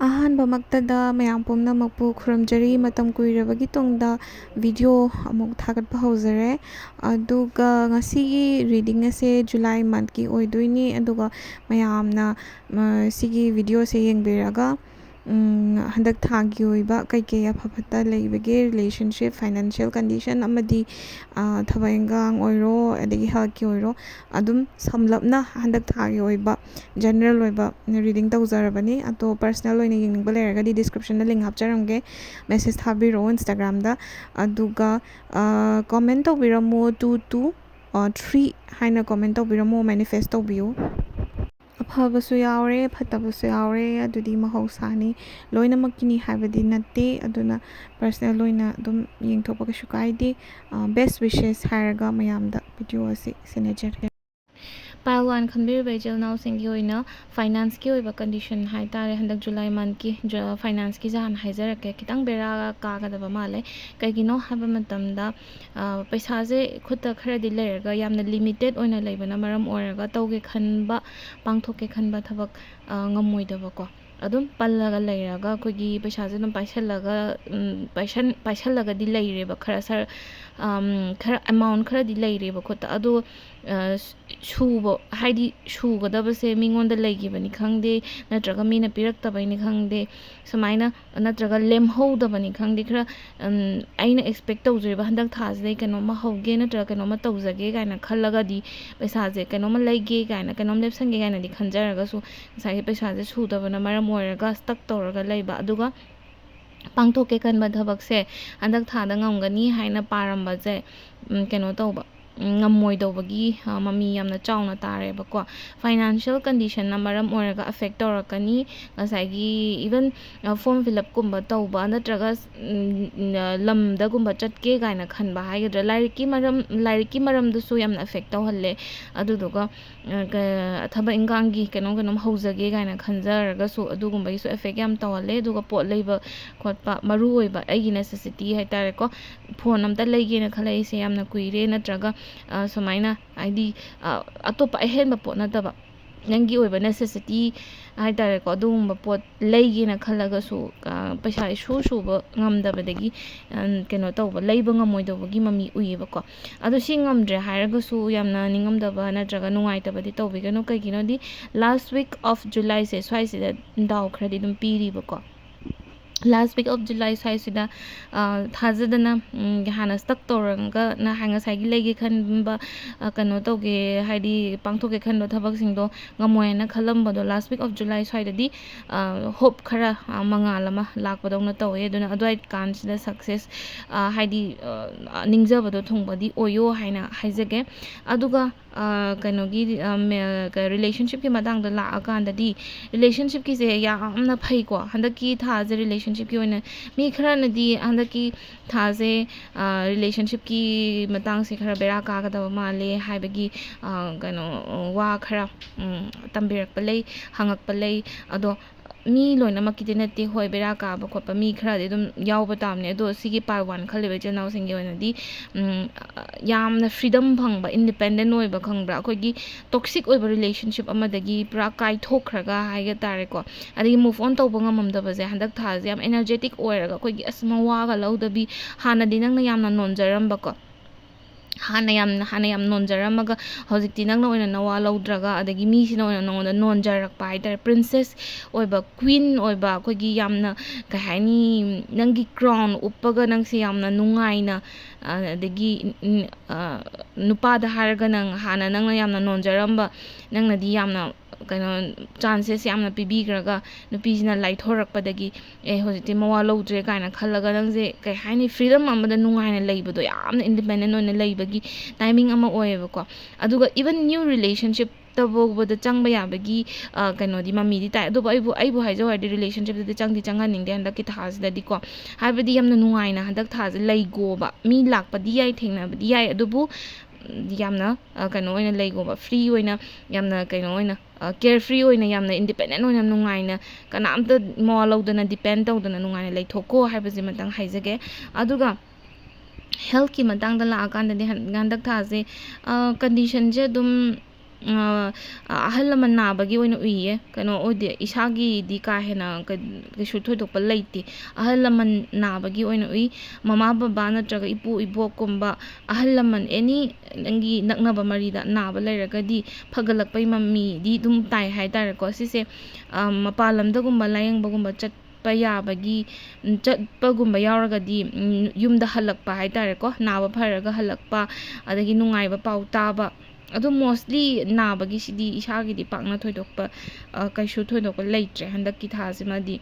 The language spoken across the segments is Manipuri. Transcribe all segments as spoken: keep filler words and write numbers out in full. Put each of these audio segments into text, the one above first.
ꯑꯍꯥꯟꯕꯃꯛꯇꯗ ꯃꯌꯥꯝ ꯄꯨꯝꯅꯃꯛꯄꯨ ꯈꯨꯔꯨꯝꯖꯔꯤ꯫ ꯃꯇꯝ ꯀꯨꯏꯔꯕꯒꯤ ꯇꯨꯡꯗ video ꯑꯃꯨꯛ ꯊꯥꯒꯠꯄ ꯍꯧꯖꯔꯦ꯫ ꯑꯗꯨꯒ ꯉꯁꯤꯒꯤ reading ꯑꯁꯦ July monthꯀꯤ ꯑꯣꯏꯗꯣꯏꯅꯤ꯫ ꯑꯗꯨꯒ ꯃꯌꯥꯝꯅ, ꯃ, ꯁꯤꯒꯤ video ꯑꯁꯦ ꯌꯦꯡꯕꯤꯔꯒ, ꯎꯝ, ꯍꯟꯗꯛ ꯊꯥꯒꯤ ꯑꯣꯏꯕ ꯀꯩꯀꯩ ꯑꯐ ꯐꯠꯇ ꯂꯩꯕꯒꯦ, relationship, financial condition ꯑꯃꯗꯤ, ꯑ, ꯊꯕꯛ ꯏꯟꯈꯥꯡ ꯑꯣꯏꯔꯣ, ꯑꯗꯒꯤ healthꯀꯤ ꯑꯣꯏꯔꯣ, ꯑꯗꯨꯝ ꯁꯝꯂꯞꯅ ꯍꯟꯗꯛ ꯊꯥꯒꯤ ꯑꯣꯏꯕ general ꯑꯣꯏꯕ reading ꯇꯧꯖꯔꯕꯅꯤ꯫ ꯑꯗꯣ personal ꯑꯣꯏꯅ ꯌꯦꯡꯅꯤꯡꯕ ꯂꯩꯔꯒꯗꯤ descriptionꯗ link ꯍꯥꯞꯆꯔꯝꯒꯦ, message ꯊꯥꯕꯤꯔꯛꯑꯣ Instagramꯗ꯫ ꯑꯗꯨꯒ, ꯑ, comment ꯇꯧꯕꯤꯔꯝꯃꯣ, two two, ꯑ, three ꯍꯥꯏꯅ comment ꯇꯧꯕꯤꯔꯝꯃꯣ, manifest ꯇꯧꯕꯤꯌꯨ꯫ ꯑꯐꯕꯁꯨ ꯌꯥꯎꯔꯦ, ꯐꯠꯇꯕꯁꯨ ꯌꯥꯎꯔꯦ, ꯑꯗꯨꯗꯤ ꯃꯍꯧꯁꯥꯅꯤ, ꯂꯣꯏꯅꯃꯛꯀꯤꯅꯤ ꯍꯥꯏꯕꯗꯤ ꯅꯠꯇꯦ꯫ ꯑꯗꯨꯅ personal ꯑꯣꯏꯅ ꯑꯗꯨꯝ ꯌꯦꯡꯊꯣꯛꯄ ꯀꯩꯁꯨ ꯀꯥꯏꯗꯦ꯫ ꯑ, best wishes ꯍꯥꯏꯔꯒ ꯃꯌꯥꯝꯗ video ꯑꯁꯤ ꯁꯤꯟꯅꯖꯔꯒꯦ꯫ Pile one ꯈꯟꯕꯤꯔꯤꯕ ꯏꯆꯤꯜ ꯏꯅꯥꯎꯁꯤꯡꯒꯤ ꯑꯣꯏꯅ financeꯀꯤ ꯑꯣꯏꯕ condition ꯍꯥꯏ ꯇꯥꯔꯦ, ꯍꯟꯗꯛ July monthꯀꯤ ꯖ-, financeꯀꯤꯁꯦ ꯍꯥꯟꯅ ꯍꯥꯏꯖꯔꯛꯀꯦ꯫ ꯈꯤꯇꯪ ꯕꯦꯔꯥ ꯀꯥꯒꯗꯕ ꯃꯥꯜꯂꯦ꯫ ꯀꯩꯒꯤꯅꯣ ꯍꯥꯏꯕ ꯃꯇꯝꯗ, ꯑ, ꯄꯩꯁꯥꯁꯦ ꯈꯨꯠꯇ ꯈꯔꯗꯤ ꯂꯩꯔꯒ ꯌꯥꯝꯅ limited ꯑꯣꯏꯅ ꯂꯩꯕꯅ ꯃꯔꯝ ꯑꯣꯏꯔꯒ ꯇꯧꯒꯦ ꯈꯟꯕ, ꯄꯥꯡꯊꯣꯛꯀꯦ ꯈꯟꯕ ꯊꯕꯛ, ꯑ, ꯉꯝꯃꯣꯏꯗꯕꯀꯣ꯫ ꯑꯗꯨꯝ ꯄꯜꯂꯒ ꯂꯩꯔꯒ ꯑꯩꯈꯣꯏꯒꯤ ꯄꯩꯁꯥꯁꯦ ꯑꯗꯨꯝ ꯄꯥꯏꯁꯜꯂꯒ, ꯎꯝ, ꯄꯥꯏꯁꯟ-, ꯄꯥꯏꯁꯜꯂꯒꯗꯤ ꯂꯩꯔꯦꯕ, ꯈꯔ ꯁꯔ-, ꯑꯝ, ꯈꯔ amount ꯈꯔꯗꯤ ꯂꯩꯔꯦꯕ ꯈꯨꯠꯇ꯫ ꯑꯗꯣ, ꯑ, ꯁꯨꯕ, ꯍꯥꯏꯗꯤ ꯁꯨꯒꯗꯕꯁꯦ ꯃꯤꯉꯣꯟꯗ ꯂꯩꯈꯤꯕꯅꯤ ꯈꯪꯗꯦ, ꯅꯠꯇ꯭ꯔꯒ ꯃꯤꯅ ꯄꯤꯔꯛꯇꯕꯩꯅꯤ ꯈꯪꯗꯦ, ꯁꯨꯃꯥꯏꯅ, ꯅꯠꯇ꯭ꯔꯒ ꯂꯦꯝꯍꯧꯗꯕꯅꯤ ꯈꯪꯗꯦ, ꯈꯔ, ꯎꯝ, ꯑꯩꯅ expect ꯇꯧꯖꯔꯤꯕ ꯍꯟꯗꯛ ꯊꯥꯁꯤꯗ ꯑꯩ ꯀꯩꯅꯣꯝꯃ ꯍꯧꯒꯦ ꯅꯠꯇ꯭ꯔꯒ ꯀꯩꯅꯣꯝꯃ ꯇꯧꯖꯒꯦ ꯀꯥꯏꯅ ꯈꯜꯂꯒꯗꯤ, ꯄꯩꯁꯥꯁꯦ ꯀꯩꯅꯣꯝꯃ ꯂꯩꯒꯦ ꯀꯥꯏꯅ, ꯀꯩꯅꯣꯝ ꯂꯦꯞꯁꯟꯒꯦ ꯀꯥꯏꯅꯗꯤ ꯈꯟꯖꯔꯒꯁꯨ, ꯉꯁꯥꯏꯒꯤ ꯄꯩꯁꯥꯁꯦ ꯁꯨꯗꯕꯅ ꯃꯔꯝ ꯑꯣꯏꯔꯒ stuck ꯇꯧꯔꯒ ꯂꯩꯕ꯫ ꯑꯗꯨꯒ ꯄꯥꯡꯊꯣꯛꯀꯦ ꯈꯟꯕ ꯊꯕꯛꯁꯦ ꯍꯟꯗꯛ ꯊꯥꯗ ꯉꯝꯒꯅꯤ ꯍꯥꯏꯅ ꯄꯥꯔꯝꯕꯁꯦ, ꯎꯝ, ꯀꯩꯅꯣ ꯇꯧꯕ, ꯎꯝ, ꯉꯝꯃꯣꯏꯗꯧꯕꯒꯤ, ꯑ, ꯃꯃꯤ ꯌꯥꯝꯅ ꯆꯥꯎꯅ ꯇꯥꯔꯦꯕꯀꯣ꯫ Financial conditionꯅ ꯃꯔꯝ ꯑꯣꯏꯔꯒ affect ꯇꯧꯔꯛꯀꯅꯤ꯫ ꯉꯁꯥꯏꯒꯤ even, ꯑ, form fill upꯀꯨꯝꯕ ꯇꯧꯕ ꯅꯠꯇ꯭ꯔꯒ, ꯎꯝ, ꯂꯝꯗꯒꯨꯝꯕ ꯆꯠꯀꯦ ꯀꯥꯏꯅ ꯈꯟꯕ ꯍꯥꯏꯒꯗ꯭ꯔꯥ, ꯂꯥꯏꯔꯤꯛꯀꯤ ꯃꯔꯝ, ꯂꯥꯏꯔꯤꯛꯀꯤ ꯃꯔꯝꯗꯁꯨ ꯌꯥꯝꯅ affect ꯇꯧꯍꯜꯂꯦ꯫ ꯑꯗꯨꯗꯨꯒ, ꯑ, ꯀ-, ꯊꯕꯛ ꯏꯟꯈꯥꯡꯒꯤ ꯀꯩꯅꯣꯝ ꯀꯩꯅꯣꯝ ꯍꯧꯖꯒꯦ ꯀꯥꯏꯅ ꯈꯟꯖꯔꯒꯁꯨ ꯑꯗꯨꯒꯨꯝꯕꯒꯤꯁꯨ affect ꯌꯥꯝ ꯇꯧꯍꯜꯂꯦ꯫ ꯑꯗꯨꯒ ꯄꯣꯠ ꯂꯩꯕ ꯈꯣꯠꯄ, ꯃꯔꯨ ꯑꯣꯏꯕ ꯑꯩꯒꯤ necessity ꯍꯥꯏꯇꯥꯔꯦꯀꯣ, phone ꯑꯝꯇ ꯂꯩꯒꯦꯅ ꯈꯜꯂꯛꯏꯁꯦ ꯌꯥꯝꯅ ꯀꯨꯏꯔꯦ, ꯅꯠꯇ꯭ꯔꯒ, ꯑ, ꯁꯨꯃꯥꯏꯅ ꯍꯥꯏꯗꯤ, ꯑ, ꯑꯇꯣꯞꯄ ꯑꯍꯦꯟꯕ ꯄꯣꯠ ꯅꯠꯇꯕ, ꯅꯪꯒꯤ ꯑꯣꯏꯕ ꯅꯦꯁꯦꯁꯤꯇꯤ ꯍꯥꯏꯇꯥꯔꯦꯀꯣ, ꯑꯗꯨꯒꯨꯝꯕ ꯄꯣꯠ ꯂꯩꯒꯦꯅ ꯈꯜꯂꯒꯁꯨ ꯄꯩꯁꯥ ꯏꯁꯨ ꯁꯨꯕ ꯉꯝꯗꯕꯗꯒꯤ ꯀꯩꯅꯣ ꯇꯧꯕ, ꯂꯩꯕ ꯉꯝꯃꯣꯏꯗꯧꯕꯒꯤ ꯃꯃꯤ ꯎꯏꯌꯦꯕꯀꯣ꯫ ꯑꯗꯣ ꯁꯤ ꯉꯝꯗ꯭ꯔꯦ ꯍꯥꯏꯔꯒꯁꯨ ꯌꯥꯝꯅ ꯅꯤꯡꯉꯝꯗꯕ ꯅꯠꯇ꯭ꯔꯒ ꯅꯨꯡꯉꯥꯏꯇꯕꯗꯤ ꯇꯧꯕꯤꯒꯅꯨ꯫ ꯀꯩꯒꯤꯅꯣꯗꯤ last week of Julyꯁꯦ ꯁ꯭ꯋꯥꯏꯁꯤꯗ ꯗꯥꯎ ꯈꯔꯗꯤ ꯑꯗꯨꯝ ꯄꯤꯔꯤꯕꯀꯣ꯫ Last week of July ꯁ꯭ꯋꯥꯏꯁꯤꯗ ꯊꯥꯖꯗꯅ ꯍꯥꯟꯅ ꯁ꯭ꯇꯛ ꯇꯧꯔꯒ ꯉꯁꯥꯏꯒꯤ ꯂꯩꯒꯦ ꯈꯟꯕ, ꯀꯩꯅꯣ ꯇꯧꯒꯦ ꯍꯥꯏꯗꯤ ꯄꯥꯡꯊꯣꯛꯀꯦ ꯈꯟꯕ ꯊꯕꯛꯁꯤꯡꯗꯣ ꯉꯝꯃꯣꯏ ꯍꯥꯏꯅ ꯈꯜꯂꯝꯕꯗꯣ last week of July ꯁ꯭ꯋꯥꯏꯗꯗꯤ ꯍꯣꯞ ꯈꯔ ꯃꯉꯥꯜ ꯑꯃ ꯂꯥꯛꯄꯗꯧꯅ ꯇꯧꯋꯦ꯫ ꯑꯗꯨꯅ ꯑꯗꯨꯋꯥꯏ ꯀꯥꯟꯁꯤꯗ ꯁꯛꯁꯦꯁ ꯍꯥꯏꯗꯤ ꯅꯤꯡꯖꯕꯗꯣ ꯊꯨꯡꯕꯗꯤ ꯑꯣꯏꯌꯣ ꯍꯥꯏꯅ ꯍꯥꯏꯖꯒꯦ꯫ ꯑꯗꯨꯒ ꯀꯩꯅꯣꯒꯤ ꯔꯤꯂꯦꯁꯟꯁꯤꯞꯀꯤ ꯃꯇꯥꯡꯗ ꯂꯥꯛꯑꯀꯥꯟꯗꯗꯤ ꯔꯤꯂꯦꯁꯟꯁꯤꯞꯀꯤꯁꯦ ꯌꯥꯝꯅ ꯐꯩꯀꯣ꯫ ꯍꯟꯗꯛꯀꯤ ꯊꯥꯁꯦ ꯔꯤꯂꯦꯁꯟꯁꯤꯞꯀꯤ ꯑꯣꯏꯅ ꯃꯤ ꯈꯔꯅꯗꯤ ꯍꯟꯗꯛꯀꯤ ꯊꯥꯁꯦ ꯔꯤꯂꯦꯁꯟꯁꯤꯞꯀꯤ ꯃꯇꯥꯡꯁꯦ ꯈꯔ ꯕꯦꯔꯥ ꯀꯥꯒꯗꯕ ꯃꯥꯜꯂꯦ ꯍꯥꯏꯕꯒꯤ ꯀꯩꯅꯣ ꯋꯥ ꯈꯔ ꯇꯝꯕꯤꯔꯛꯄ ꯂꯩ, ꯍꯪꯉꯛꯄ ꯂꯩ꯫ ꯑꯗꯣ ꯃꯤ ꯂꯣꯏꯅꯃꯛꯀꯤꯗꯤ ꯅꯠꯇꯦ, ꯍꯣꯏ, ꯕꯦꯔꯥ ꯀꯥꯕ ꯈꯣꯠꯄ ꯃꯤ ꯈꯔꯗꯤ ꯑꯗꯨꯝ ꯌꯥꯎꯕ ꯇꯥꯕꯅꯦ꯫ ꯑꯗꯣ ꯁꯤꯒꯤ part one ꯈꯜꯂꯤꯕ ꯏꯆꯤꯜ ꯏꯅꯥꯎꯁꯤꯡꯒꯤ ꯑꯣꯏꯅꯗꯤ ꯌꯥꯝꯅ freedom ꯐꯪꯕ, independent ꯑꯣꯏꯕ, ꯈꯪꯕ꯭ꯔꯥ? ꯑꯩꯈꯣꯏꯒꯤ toxic ꯑꯣꯏꯕ relationship ꯑꯃꯗꯒꯤ ꯄꯨꯔꯥ ꯀꯥꯏꯊꯣꯛꯈ꯭ꯔꯒ ꯍꯥꯏꯒ ꯇꯥꯔꯦꯀꯣ꯫ ꯑꯗꯒꯤ move on ꯇꯧꯕ ꯉꯝꯃꯝꯗꯕꯁꯦ ꯍꯟꯗꯛ ꯊꯥꯁꯦ ꯌꯥꯝ energetic ꯑꯣꯏꯔꯒ ꯑꯩꯈꯣꯏꯒꯤ ꯑꯁ ꯃꯋꯥꯒ ꯂꯧꯗꯕꯤ, ꯍꯥꯟꯅꯗꯤ ꯅꯪꯅ ꯌꯥꯝꯅ ꯅꯣꯟꯖꯔꯝꯕꯀꯣ, ꯍꯥꯟꯅ ꯌꯥꯝ ꯍꯥꯟꯅ ꯌꯥꯝ ꯅꯣꯟꯖꯔꯝꯃꯒ ꯍꯧꯖꯤꯛꯇꯤ ꯅꯪꯅ ꯑꯣꯏꯅ ꯅꯋꯥ ꯂꯧꯗ꯭ꯔꯒ, ꯑꯗꯒꯤ ꯃꯤꯁꯤꯅ ꯑꯣꯏꯅ ꯅꯉꯣꯟꯗ ꯅꯣꯟꯖꯔꯛꯄ ꯍꯥꯏꯇꯥꯔꯦ꯫ Princess ꯑꯣꯏꯕ, queen ꯑꯣꯏꯕ, ꯑꯩꯈꯣꯏꯒꯤ ꯌꯥꯝꯅ ꯀꯩ ꯍꯥꯏꯅꯤ, ꯅꯪꯒꯤ crown ꯎꯞꯄꯒ ꯅꯪꯁꯦ ꯌꯥꯝꯅ ꯅꯨꯡꯉꯥꯏꯅ, ꯑꯗꯒꯤ ꯅꯨꯄꯥꯗ ꯍꯥꯏꯔꯒ ꯅꯪ ꯍꯥꯟꯅ ꯅꯪꯅ ꯌꯥꯝꯅ ꯅꯣꯟꯖꯔꯝꯕ, ꯅꯪꯅꯗꯤ ꯌꯥꯝꯅ ꯀꯩꯅꯣ chances ꯌꯥꯝꯅ ꯄꯤꯕꯤꯈ꯭ꯔꯒ ꯅꯨꯄꯤꯁꯤꯅ ꯂꯥꯏꯊꯣꯔꯛꯄꯗꯒꯤ ꯑꯦ ꯍꯧꯖꯤꯛꯇꯤ ꯃꯋꯥ ꯂꯧꯗ꯭ꯔꯦ ꯀꯥꯏꯅ ꯈꯜꯂꯒ ꯅꯪꯁꯦ ꯀꯩ ꯍꯥꯏꯅꯤ, freedom ꯑꯃꯗ ꯅꯨꯡꯉꯥꯏꯅ ꯂꯩꯕꯗꯣ, ꯌꯥꯝꯅ independent ꯑꯣꯏꯅ ꯂꯩꯕꯒꯤ timing ꯑꯃ ꯑꯣꯏꯌꯦꯕꯀꯣ꯫ ꯑꯗꯨꯒ even new relationship ꯐꯥꯎꯕꯗ ꯆꯪꯕ ꯌꯥꯕꯒꯤ ꯀꯩꯅꯣꯗꯤ ꯃꯃꯤꯗꯤ ꯇꯥꯏ꯫ ꯑꯗꯨꯕꯨ ꯑꯩꯕꯨ ꯑꯩꯕꯨ ꯍꯥꯏꯖꯧ ꯍꯥꯏꯔꯗꯤ relationshipꯇꯗꯤ ꯆꯪꯗꯤ ꯆꯪꯍꯟꯅꯤꯡꯗꯦ ꯍꯟꯗꯛꯀꯤ ꯊꯥꯁꯤꯗꯗꯤꯀꯣ꯫ ꯍꯥꯏꯕꯗꯤ ꯌꯥꯝꯅ ꯅꯨꯡꯉꯥꯏꯅ ꯍꯟꯗꯛ ꯊꯥꯁꯦ ꯂꯩꯒꯣꯕ꯫ ꯃꯤ ꯂꯥꯛꯄꯗꯤ ꯌꯥꯏ, ꯊꯦꯡꯅꯕꯗꯤ ꯌꯥꯏ, ꯑꯗꯨꯕꯨ ꯌꯥꯝꯅ ꯀꯩꯅꯣ ꯑꯣꯏꯅ ꯂꯩꯒꯣꯕ, free ꯑꯣꯏꯅ, ꯌꯥꯝꯅ ꯀꯩꯅꯣ ꯑꯣꯏꯅ, carefree ꯑꯣꯏꯅ, ꯌꯥꯝꯅ independent ꯑꯣꯏꯅ, ꯅꯨꯡꯉꯥꯏꯅ, ꯀꯅꯥꯝꯇ ꯃꯋꯥ ꯂꯧꯗꯅ, depend ꯇꯧꯗꯅ ꯅꯨꯡꯉꯥꯏꯅ ꯂꯩꯊꯣꯛꯀꯣ ꯍꯥꯏꯕꯁꯤꯃꯇꯪ ꯍꯥꯏꯖꯒꯦ꯫ ꯑꯗꯨꯒ healthꯀꯤ ꯃꯇꯥꯡꯗ ꯂꯥꯛꯑꯀꯥꯟꯗꯗꯤ ꯍꯟꯗꯛ ꯊꯥꯁꯦ conditionꯁꯦ ꯑꯗꯨꯝ ꯑꯍꯜ ꯂꯃꯟ ꯅꯥꯕꯒꯤ ꯑꯣꯏꯅ ꯎꯏꯌꯦ꯫ ꯀꯩꯅꯣ ꯑꯣꯏꯗꯦ, ꯏꯁꯥꯒꯤꯗꯤ ꯀꯥ ꯍꯦꯟꯅ ꯀꯩꯁꯨ ꯊꯣꯏꯗꯣꯛꯄ ꯂꯩꯇꯦ꯫ ꯑꯍꯜ ꯂꯃꯟ ꯅꯥꯕꯒꯤ ꯑꯣꯏꯅ ꯎꯏ꯫ ꯃꯃꯥ ꯕꯕꯥ ꯅꯠꯇ꯭ꯔꯒ ꯏꯄꯨ ꯏꯕꯣꯛꯀꯨꯝꯕ, ꯑꯍꯜ ꯂꯃꯟ ꯑꯦꯅꯤ ꯅꯪꯒꯤ ꯅꯛꯅꯕ ꯃꯔꯤꯗ ꯅꯥꯕ ꯂꯩꯔꯒꯗꯤ ꯐꯒꯠꯂꯛꯄꯩ ꯃꯃꯤꯗꯤ ꯑꯗꯨꯝ ꯇꯥꯏ ꯍꯥꯏꯇꯥꯔꯦꯀꯣ꯫ ꯁꯤꯁꯦ ꯃꯄꯥꯟ ꯂꯝꯗꯒꯨꯝꯕ ꯂꯥꯏꯌꯦꯡꯕꯒꯨꯝꯕ ꯆꯠꯄ ꯌꯥꯕꯒꯤ, ꯆꯠꯄꯒꯨꯝꯕ ꯌꯥꯎꯔꯒꯗꯤ ꯌꯨꯝꯗ ꯍꯜꯂꯛꯄ ꯍꯥꯏꯇꯥꯔꯦꯀꯣ, ꯅꯥꯕ ꯐꯔꯒ ꯍꯜꯂꯛꯄ, ꯑꯗꯒꯤ ꯅꯨꯡꯉꯥꯏꯕ ꯄꯥꯎ ꯇꯥꯕ꯫ ꯑꯗꯣ mostly ꯅꯥꯕꯒꯤꯁꯤꯗꯤ ꯏꯁꯥꯒꯤꯗꯤ ꯄꯥꯛꯅ ꯊꯣꯏꯗꯣꯛꯄ ꯀꯩꯁꯨ ꯊꯣꯏꯗꯣꯛꯄ ꯂꯩꯇ꯭ꯔꯦ ꯍꯟꯗꯛꯀꯤ ꯊꯥꯁꯤꯃꯗꯤ꯫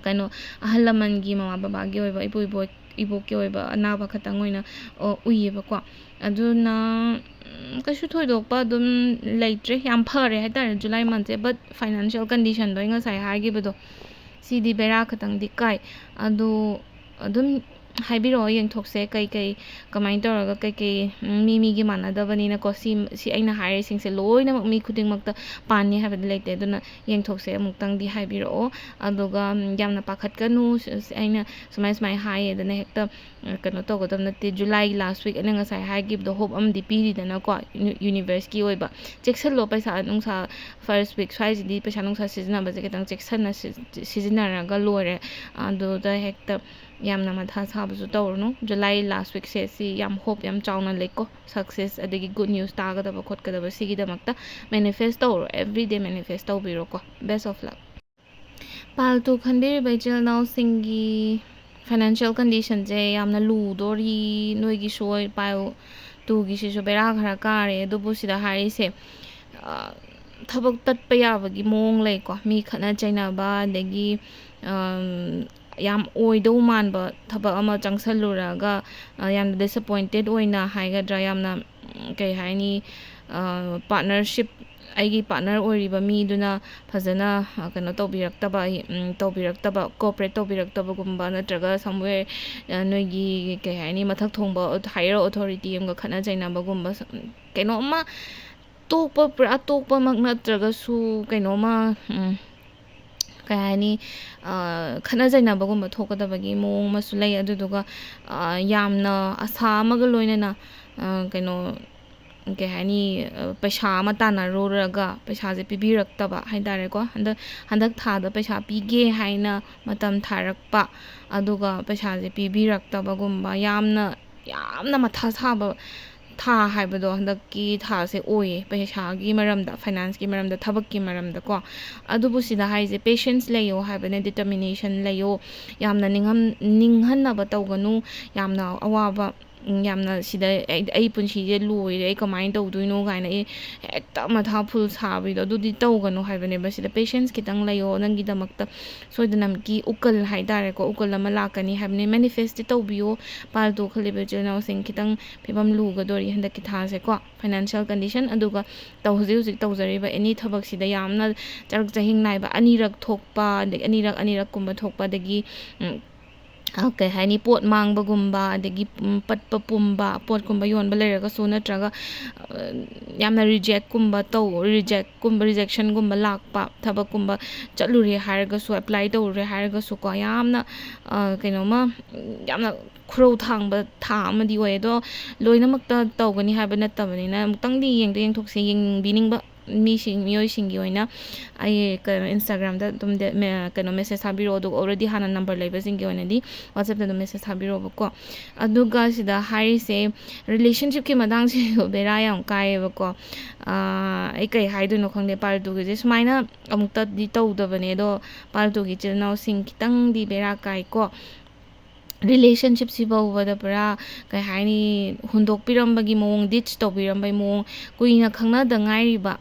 ꯀꯩꯅꯣ, ꯑꯍꯜ ꯂꯃꯟꯒꯤ, ꯃꯃꯥ ꯕꯕꯥꯒꯤ ꯑꯣꯏꯕ, ꯏꯄꯨ ꯏꯕꯣꯛ ꯏꯕꯣꯛꯀꯤ ꯑꯣꯏꯕ ꯑꯅꯥꯕ ꯈꯛꯇꯪ ꯑꯣꯏꯅ ꯎꯏꯌꯦꯕꯀꯣ꯫ ꯑꯗꯨꯅ ꯀꯩꯁꯨ ꯊꯣꯏꯗꯣꯛꯄ ꯑꯗꯨꯝ ꯂꯩꯇ꯭ꯔꯦ꯫ ꯌꯥꯝ ꯐꯔꯦ ꯍꯥꯏꯇꯥꯔꯦ July monthꯁꯦ꯫ But financial conditionꯗꯣ ꯑꯩ ꯉꯁꯥꯏ ꯍꯥꯏꯈꯤꯕꯗꯣ, ꯁꯤꯗꯤ ꯕꯦꯔꯥ ꯈꯛꯇꯪꯗꯤ ꯀꯥꯏ꯫ ꯑꯗꯣ ꯑꯗꯨꯝ ꯍꯥꯏꯕꯤꯔꯛꯑꯣ, ꯌꯦꯡꯊꯣꯛꯁꯦ ꯀꯩꯀꯩ, ꯀꯃꯥꯏꯅ ꯇꯧꯔꯒ ꯀꯩꯀꯩ, ꯃꯤ ꯃꯤꯒꯤ ꯃꯥꯟꯅꯗꯕꯅꯤꯅꯀꯣ꯫ ꯁꯤ, ꯁꯤ ꯑꯩꯅ ꯍꯥꯏꯔꯤꯁꯤꯡꯁꯦ ꯂꯣꯏꯅꯃꯛ ꯃꯤ ꯈꯨꯗꯤꯡꯃꯛꯇ ꯄꯥꯟꯅꯤ ꯍꯥꯏꯕꯗꯤ ꯂꯩꯇꯦ꯫ ꯑꯗꯨꯅ ꯌꯦꯡꯊꯣꯛꯁꯦ ꯑꯃꯨꯛꯇꯪꯗꯤ ꯍꯥꯏꯕꯤꯔꯛꯑꯣ꯫ ꯑꯗꯨꯒ ꯌꯥꯝꯅ ꯄꯥꯈꯠꯀꯅꯨ꯫ ꯑꯩꯅ ꯁꯨꯃꯥꯏ ꯁꯨꯃꯥꯏꯅ ꯍꯥꯏꯌꯦꯗꯅ ꯍꯦꯛꯇ ꯀꯩꯅꯣ ꯇꯧꯒꯗꯕ ꯅꯠꯇꯦ꯫ July last week ꯑꯩꯅ ꯉꯁꯥꯏ ꯍꯥꯏꯈꯤꯕꯗꯣ hope ꯑꯃꯗꯤ ꯄꯤꯔꯤꯗꯅꯀꯣ, universeꯀꯤ ꯑꯣꯏꯕ꯫ ꯆꯦꯛꯁꯤꯜꯂꯣ, ꯄꯩꯁꯥ ꯅꯨꯡꯁꯥ first week ꯁ꯭ꯋꯥꯏꯁꯤꯗꯤ ꯄꯩꯁꯥ ꯅꯨꯡꯁꯥ ꯁꯤꯖꯤꯟꯅꯕꯁꯦ ꯈꯤꯇꯪ ꯆꯦꯛꯁꯤꯟꯅ ꯁꯤꯖꯤꯟꯅꯔꯒ ꯂꯣꯏꯔꯦ꯫ ꯑꯗꯨꯗ ꯍꯦꯛꯇ ꯌꯥꯝꯅ ꯃꯊꯥ ꯁꯥꯕꯁꯨ ꯇꯧꯔꯨꯅꯨ꯫ July last weekꯁꯦ ꯁꯤ ꯌꯥꯝ hope ꯌꯥꯝ ꯆꯥꯎꯅ ꯂꯩꯀꯣ꯫ Success ꯑꯗꯒꯤ good news ꯇꯥꯒꯗꯕ ꯈꯣꯠꯀꯗꯕ ꯁꯤꯒꯤꯗꯃꯛꯇ manifest ꯇꯧꯔꯣ꯫ Everyday manifest ꯇꯧꯕꯤꯔꯣꯀꯣ꯫ Best of luck꯫ Pile two ꯈꯟꯕꯤꯔꯤꯕ ꯏꯆꯤꯜ ꯏꯅꯥꯎꯁꯤꯡꯒꯤ financial conditionꯁꯦ ꯌꯥꯝꯅ ꯂꯨꯗꯣꯔꯤ꯫ ꯅꯣꯏꯒꯤꯁꯨ ꯑꯣꯏ, pile twoꯒꯤꯁꯤꯁꯨ ꯕꯦꯔꯥ ꯈꯔ ꯀꯥꯔꯦ꯫ ꯑꯗꯨꯕꯨ ꯁꯤꯗ ꯍꯥꯏꯔꯤꯁꯦ, ꯊꯕꯛ ꯇꯠꯄ ꯌꯥꯕꯒꯤ ꯃꯑꯣꯡ ꯂꯩꯀꯣ꯫ ꯃꯤ ꯈꯠꯅ ꯆꯩꯅꯕ, ꯑꯗꯒꯤ ꯌꯥꯝ ꯑꯣꯏꯗꯧ ꯃꯥꯟꯕ ꯊꯕꯛ ꯑꯃ ꯆꯪꯁꯜꯂꯨꯔꯒ ꯌꯥꯝꯅ disappointed ꯑꯣꯏꯅ ꯍꯥꯏꯒꯗ꯭ꯔꯥ, ꯌꯥꯝꯅ ꯀꯩ ꯍꯥꯏꯅꯤ, partnership, ꯑꯩꯒꯤ partner ꯑꯣꯏꯔꯤꯕ ꯃꯤꯗꯨꯅ ꯐꯖꯅ ꯀꯩꯅꯣ ꯇꯧꯕꯤꯔꯛꯇꯕ, ꯇꯧꯕꯤꯔꯛꯇꯕ, cooperate ꯇꯧꯕꯤꯔꯛꯇꯕꯒꯨꯝꯕ, ꯅꯠꯇ꯭ꯔꯒ somewhere ꯅꯣꯏꯒꯤ ꯀꯩ ꯍꯥꯏꯅꯤ, ꯃꯊꯛ ꯊꯣꯡꯕ higher authority ꯑꯃꯒ ꯈꯠꯅ ꯆꯩꯅꯕꯒꯨꯝꯕ, ꯀꯩꯅꯣꯝꯃ ꯇꯣꯛꯄ, ꯄꯨꯔꯥ ꯇꯣꯛꯄꯃꯛ ꯅꯠꯇ꯭ꯔꯒꯁꯨ ꯀꯩꯅꯣꯝꯃ ꯀꯩ ꯍꯥꯏꯅꯤ, ꯈꯠꯅ ꯆꯩꯅꯕꯒꯨꯝꯕ ꯊꯣꯛꯀꯗꯕꯒꯤ ꯃꯑꯣꯡ ꯑꯃꯁꯨ ꯂꯩ꯫ ꯑꯗꯨꯗꯨꯒ ꯌꯥꯝꯅ ꯑꯁꯥ ꯑꯃꯒ ꯂꯣꯏꯅꯅ ꯀꯩꯅꯣ ꯀꯩ ꯍꯥꯏꯅꯤ, ꯄꯩꯁꯥ ꯑꯃ ꯇꯥꯟꯅꯔꯨꯔꯒ ꯄꯩꯁꯥꯁꯦ ꯄꯤꯕꯤꯔꯛꯇꯕ ꯍꯥꯏ ꯇꯥꯔꯦꯀꯣ꯫ ꯍꯟꯗꯛ ꯍꯟꯗꯛ ꯊꯥꯗ ꯄꯩꯁꯥ ꯄꯤꯒꯦ ꯍꯥꯏꯅ ꯃꯇꯝ ꯊꯥꯔꯛꯄ, ꯑꯗꯨꯒ ꯄꯩꯁꯥꯁꯦ ꯄꯤꯕꯤꯔꯛꯇꯕꯒꯨꯝꯕ, ꯌꯥꯝꯅ ꯌꯥꯝꯅ ꯃꯊꯥ ꯁꯥꯕ ꯊꯥ ꯍꯥꯏꯕꯗꯣ ꯍꯟꯗꯛꯀꯤ ꯊꯥꯁꯦ ꯑꯣꯏꯌꯦ, ꯄꯩꯁꯥꯒꯤ ꯃꯔꯝꯗ, ꯐꯥꯏꯅꯥꯟꯁꯀꯤ ꯃꯔꯝꯗ, ꯊꯕꯛꯀꯤ ꯃꯔꯝꯗꯀꯣ꯫ ꯑꯗꯨꯕꯨ ꯁꯤꯗ ꯍꯥꯏꯁꯦ ꯄꯦꯁꯦꯟꯁ ꯂꯩꯌꯣ ꯍꯥꯏꯕꯅꯦ, ꯗꯤꯇꯔꯃꯤꯅꯦꯁꯟ ꯂꯩꯌꯣ꯫ ꯌꯥꯝꯅ ꯅꯤꯡꯍꯟ ꯅꯤꯡꯍꯟꯅꯕ ꯇꯧꯒꯅꯨ꯫ ꯌꯥꯝꯅ ꯑꯋꯥꯕ, ꯎꯝ, ꯌꯥꯝꯅ ꯁꯤꯗ ꯑꯩ ꯑꯩ ꯄꯨꯟꯁꯤꯁꯦ ꯂꯣꯏꯔꯦ, ꯑꯩ ꯀꯃꯥꯏꯅ ꯇꯧꯗꯣꯏꯅꯣ ꯀꯥꯏꯅ ꯑꯩ ꯍꯦꯛꯇ ꯃꯊꯥ ꯐꯨꯜ ꯁꯥꯕꯤꯗꯣ ꯑꯗꯨꯗꯤ ꯇꯧꯒꯅꯨ ꯍꯥꯏꯕꯅꯦꯕ꯫ ꯁꯤꯗ ꯄꯦꯁꯦꯟꯁ ꯈꯤꯇꯪ ꯂꯩꯌꯣ, ꯅꯪꯒꯤꯗꯃꯛꯇ ꯁꯣꯏꯗꯅꯃꯛꯀꯤ ꯎꯀꯜ ꯍꯥꯏ ꯇꯥꯔꯦꯀꯣ, ꯎꯀꯜ ꯑꯃ ꯂꯥꯛꯀꯅꯤ ꯍꯥꯏꯕꯅꯦ꯫ ꯃꯦꯅꯤꯐꯦꯁꯇꯤ ꯇꯧꯕꯤꯌꯣ꯫ ꯄꯥꯜꯇꯣ ꯈꯜꯂꯤꯕ ꯏꯆꯤꯜ ꯏꯅꯥꯎꯁꯤꯡ ꯈꯤꯇꯪ ꯐꯤꯕꯝ ꯂꯨꯒꯗꯣꯔꯤ ꯍꯟꯗꯛꯀꯤ ꯊꯥꯁꯦꯀꯣ, ꯐꯥꯏꯅꯥꯟꯁꯤꯌꯦꯜ ꯀꯟꯗꯤꯁꯟ꯫ ꯑꯗꯨꯒ ꯇꯧ ꯍꯧꯖꯤꯛ ꯍꯧꯖꯤꯛ ꯇꯧꯖꯔꯤꯕ ꯑꯦꯅꯤ ꯊꯕꯛꯁꯤꯗ ꯌꯥꯝꯅ ꯆꯔꯛ ꯆꯍꯤꯡ ꯅꯥꯏꯕ, ꯑꯅꯤꯔꯛ ꯊꯣꯛꯄ, ꯑꯗꯒꯤ ꯑꯅꯤꯔꯛ ꯑꯅꯤꯔꯛꯀꯨꯝꯕ ꯊꯣꯛꯄ, ꯑꯗꯒꯤ ꯎꯝ, ꯑ, ꯀꯩ ꯍꯥꯏꯅꯤ, ꯄꯣꯠ ꯃꯥꯡꯕꯒꯨꯝꯕ, ꯑꯗꯒꯤ ꯎꯝ, ꯄꯠꯄ ꯄꯨꯝꯕ, ꯄꯣꯠꯀꯨꯝꯕ ꯌꯣꯟꯕ ꯂꯩꯔꯒꯁꯨ, ꯅꯠꯇ꯭ꯔꯒ ꯑ, ꯌꯥꯝꯅ ꯔꯤꯖꯦꯛꯀꯨꯝꯕ ꯇꯧ ꯔꯤꯖꯦꯛꯀꯨꯝꯕ ꯔꯤꯖꯦꯛꯁꯟꯒꯨꯝꯕ ꯂꯥꯛꯄ, ꯊꯕꯛꯀꯨꯝꯕ ꯆꯠꯂꯨꯔꯦ ꯍꯥꯏꯔꯒꯁꯨ, ꯑꯦꯄ꯭ꯂꯥꯏ ꯇꯧꯔꯨꯔꯦ ꯍꯥꯏꯔꯒꯁꯨꯀꯣ, ꯌꯥꯝꯅ ꯑ, ꯀꯩꯅꯣꯝꯃ ꯌꯥꯝꯅ ꯈꯨꯔꯧ ꯊꯥꯡꯕ ꯊꯥ ꯑꯃꯗꯤ ꯑꯣꯏ꯫ ꯑꯗꯣ ꯂꯣꯏꯅꯃꯛꯇ ꯇꯧꯒꯅꯤ ꯍꯥꯏꯕ ꯅꯠꯇꯕꯅꯤꯅ, ꯑꯃꯨꯛꯇꯪꯗꯤ ꯌꯦꯡꯗ ꯌꯦꯡꯊꯣꯛꯁꯦ꯫ ꯌꯦꯡꯕꯤꯅꯤꯡꯕ ꯃꯤꯁꯤꯡ, ꯃꯤꯑꯣꯏꯁꯤꯡꯒꯤ ꯑꯣꯏꯅ ꯑꯩ ꯀꯩꯅꯣ, ꯏꯟꯁꯇꯥꯒ꯭ꯔꯥꯝꯗ ꯑꯗꯨꯝ ꯗꯦ-, ꯃꯦ-, ꯀꯩꯅꯣ, ꯃꯦꯁꯦꯖ ꯊꯥꯕꯤꯔꯛꯑꯣ꯫ ꯑꯗꯨꯒ ꯑꯣꯜꯔꯦꯗꯤ ꯍꯥꯟꯅ ꯅꯝꯕꯔ ꯂꯩꯕꯁꯤꯡꯒꯤ ꯑꯣꯏꯅꯗꯤ ꯋꯥꯆꯦꯞꯇ ꯑꯗꯨꯝ ꯃꯦꯁꯦꯖ ꯊꯥꯕꯤꯔꯛꯑꯣꯕꯀꯣ꯫ ꯑꯗꯨꯒ ꯁꯤꯗ ꯍꯥꯏꯔꯤꯁꯦ ꯔꯤꯂꯦꯁꯟꯁꯤꯞꯀꯤ ꯃꯇꯥꯡꯁꯤꯁꯨ ꯕꯦꯔꯥ ꯌꯥꯝ ꯀꯥꯏꯌꯦꯕꯀꯣ꯫ ꯑꯥ, ꯑꯩ ꯀꯩ ꯍꯥꯏꯗꯣꯏꯅꯣ ꯈꯪꯗꯦ, ꯄꯥꯔꯠ ꯇꯨꯒꯤꯁꯦ ꯁꯨꯃꯥꯏꯅ ꯑꯃꯨꯛꯇꯗꯤ ꯇꯧꯗꯕꯅꯦ, ꯑꯗꯣ ꯄꯥꯔꯠ ꯇꯨꯒꯤ ꯏꯆꯤꯜ ꯏꯅꯥꯎꯁꯤꯡ ꯈꯤꯇꯪꯗꯤ ꯕꯦꯔꯥ ꯀꯥꯏꯀꯣ꯫ ꯔꯤꯂꯦꯁꯟꯁꯤꯞꯁꯤ ꯐꯥꯎꯕꯗ ꯄꯨꯔꯥ, ꯀꯩ ꯍꯥꯏꯅꯤ, ꯍꯨꯟꯗꯣꯛꯄꯤꯔꯝꯕꯒꯤ ꯃꯑꯣꯡ, ꯗꯤꯆ ꯇꯧꯕꯤꯔꯝꯕꯒꯤ ꯃꯑꯣꯡ, ꯀꯨꯏꯅ ꯈꯪꯅꯗ ꯉꯥꯏꯔꯤꯕ,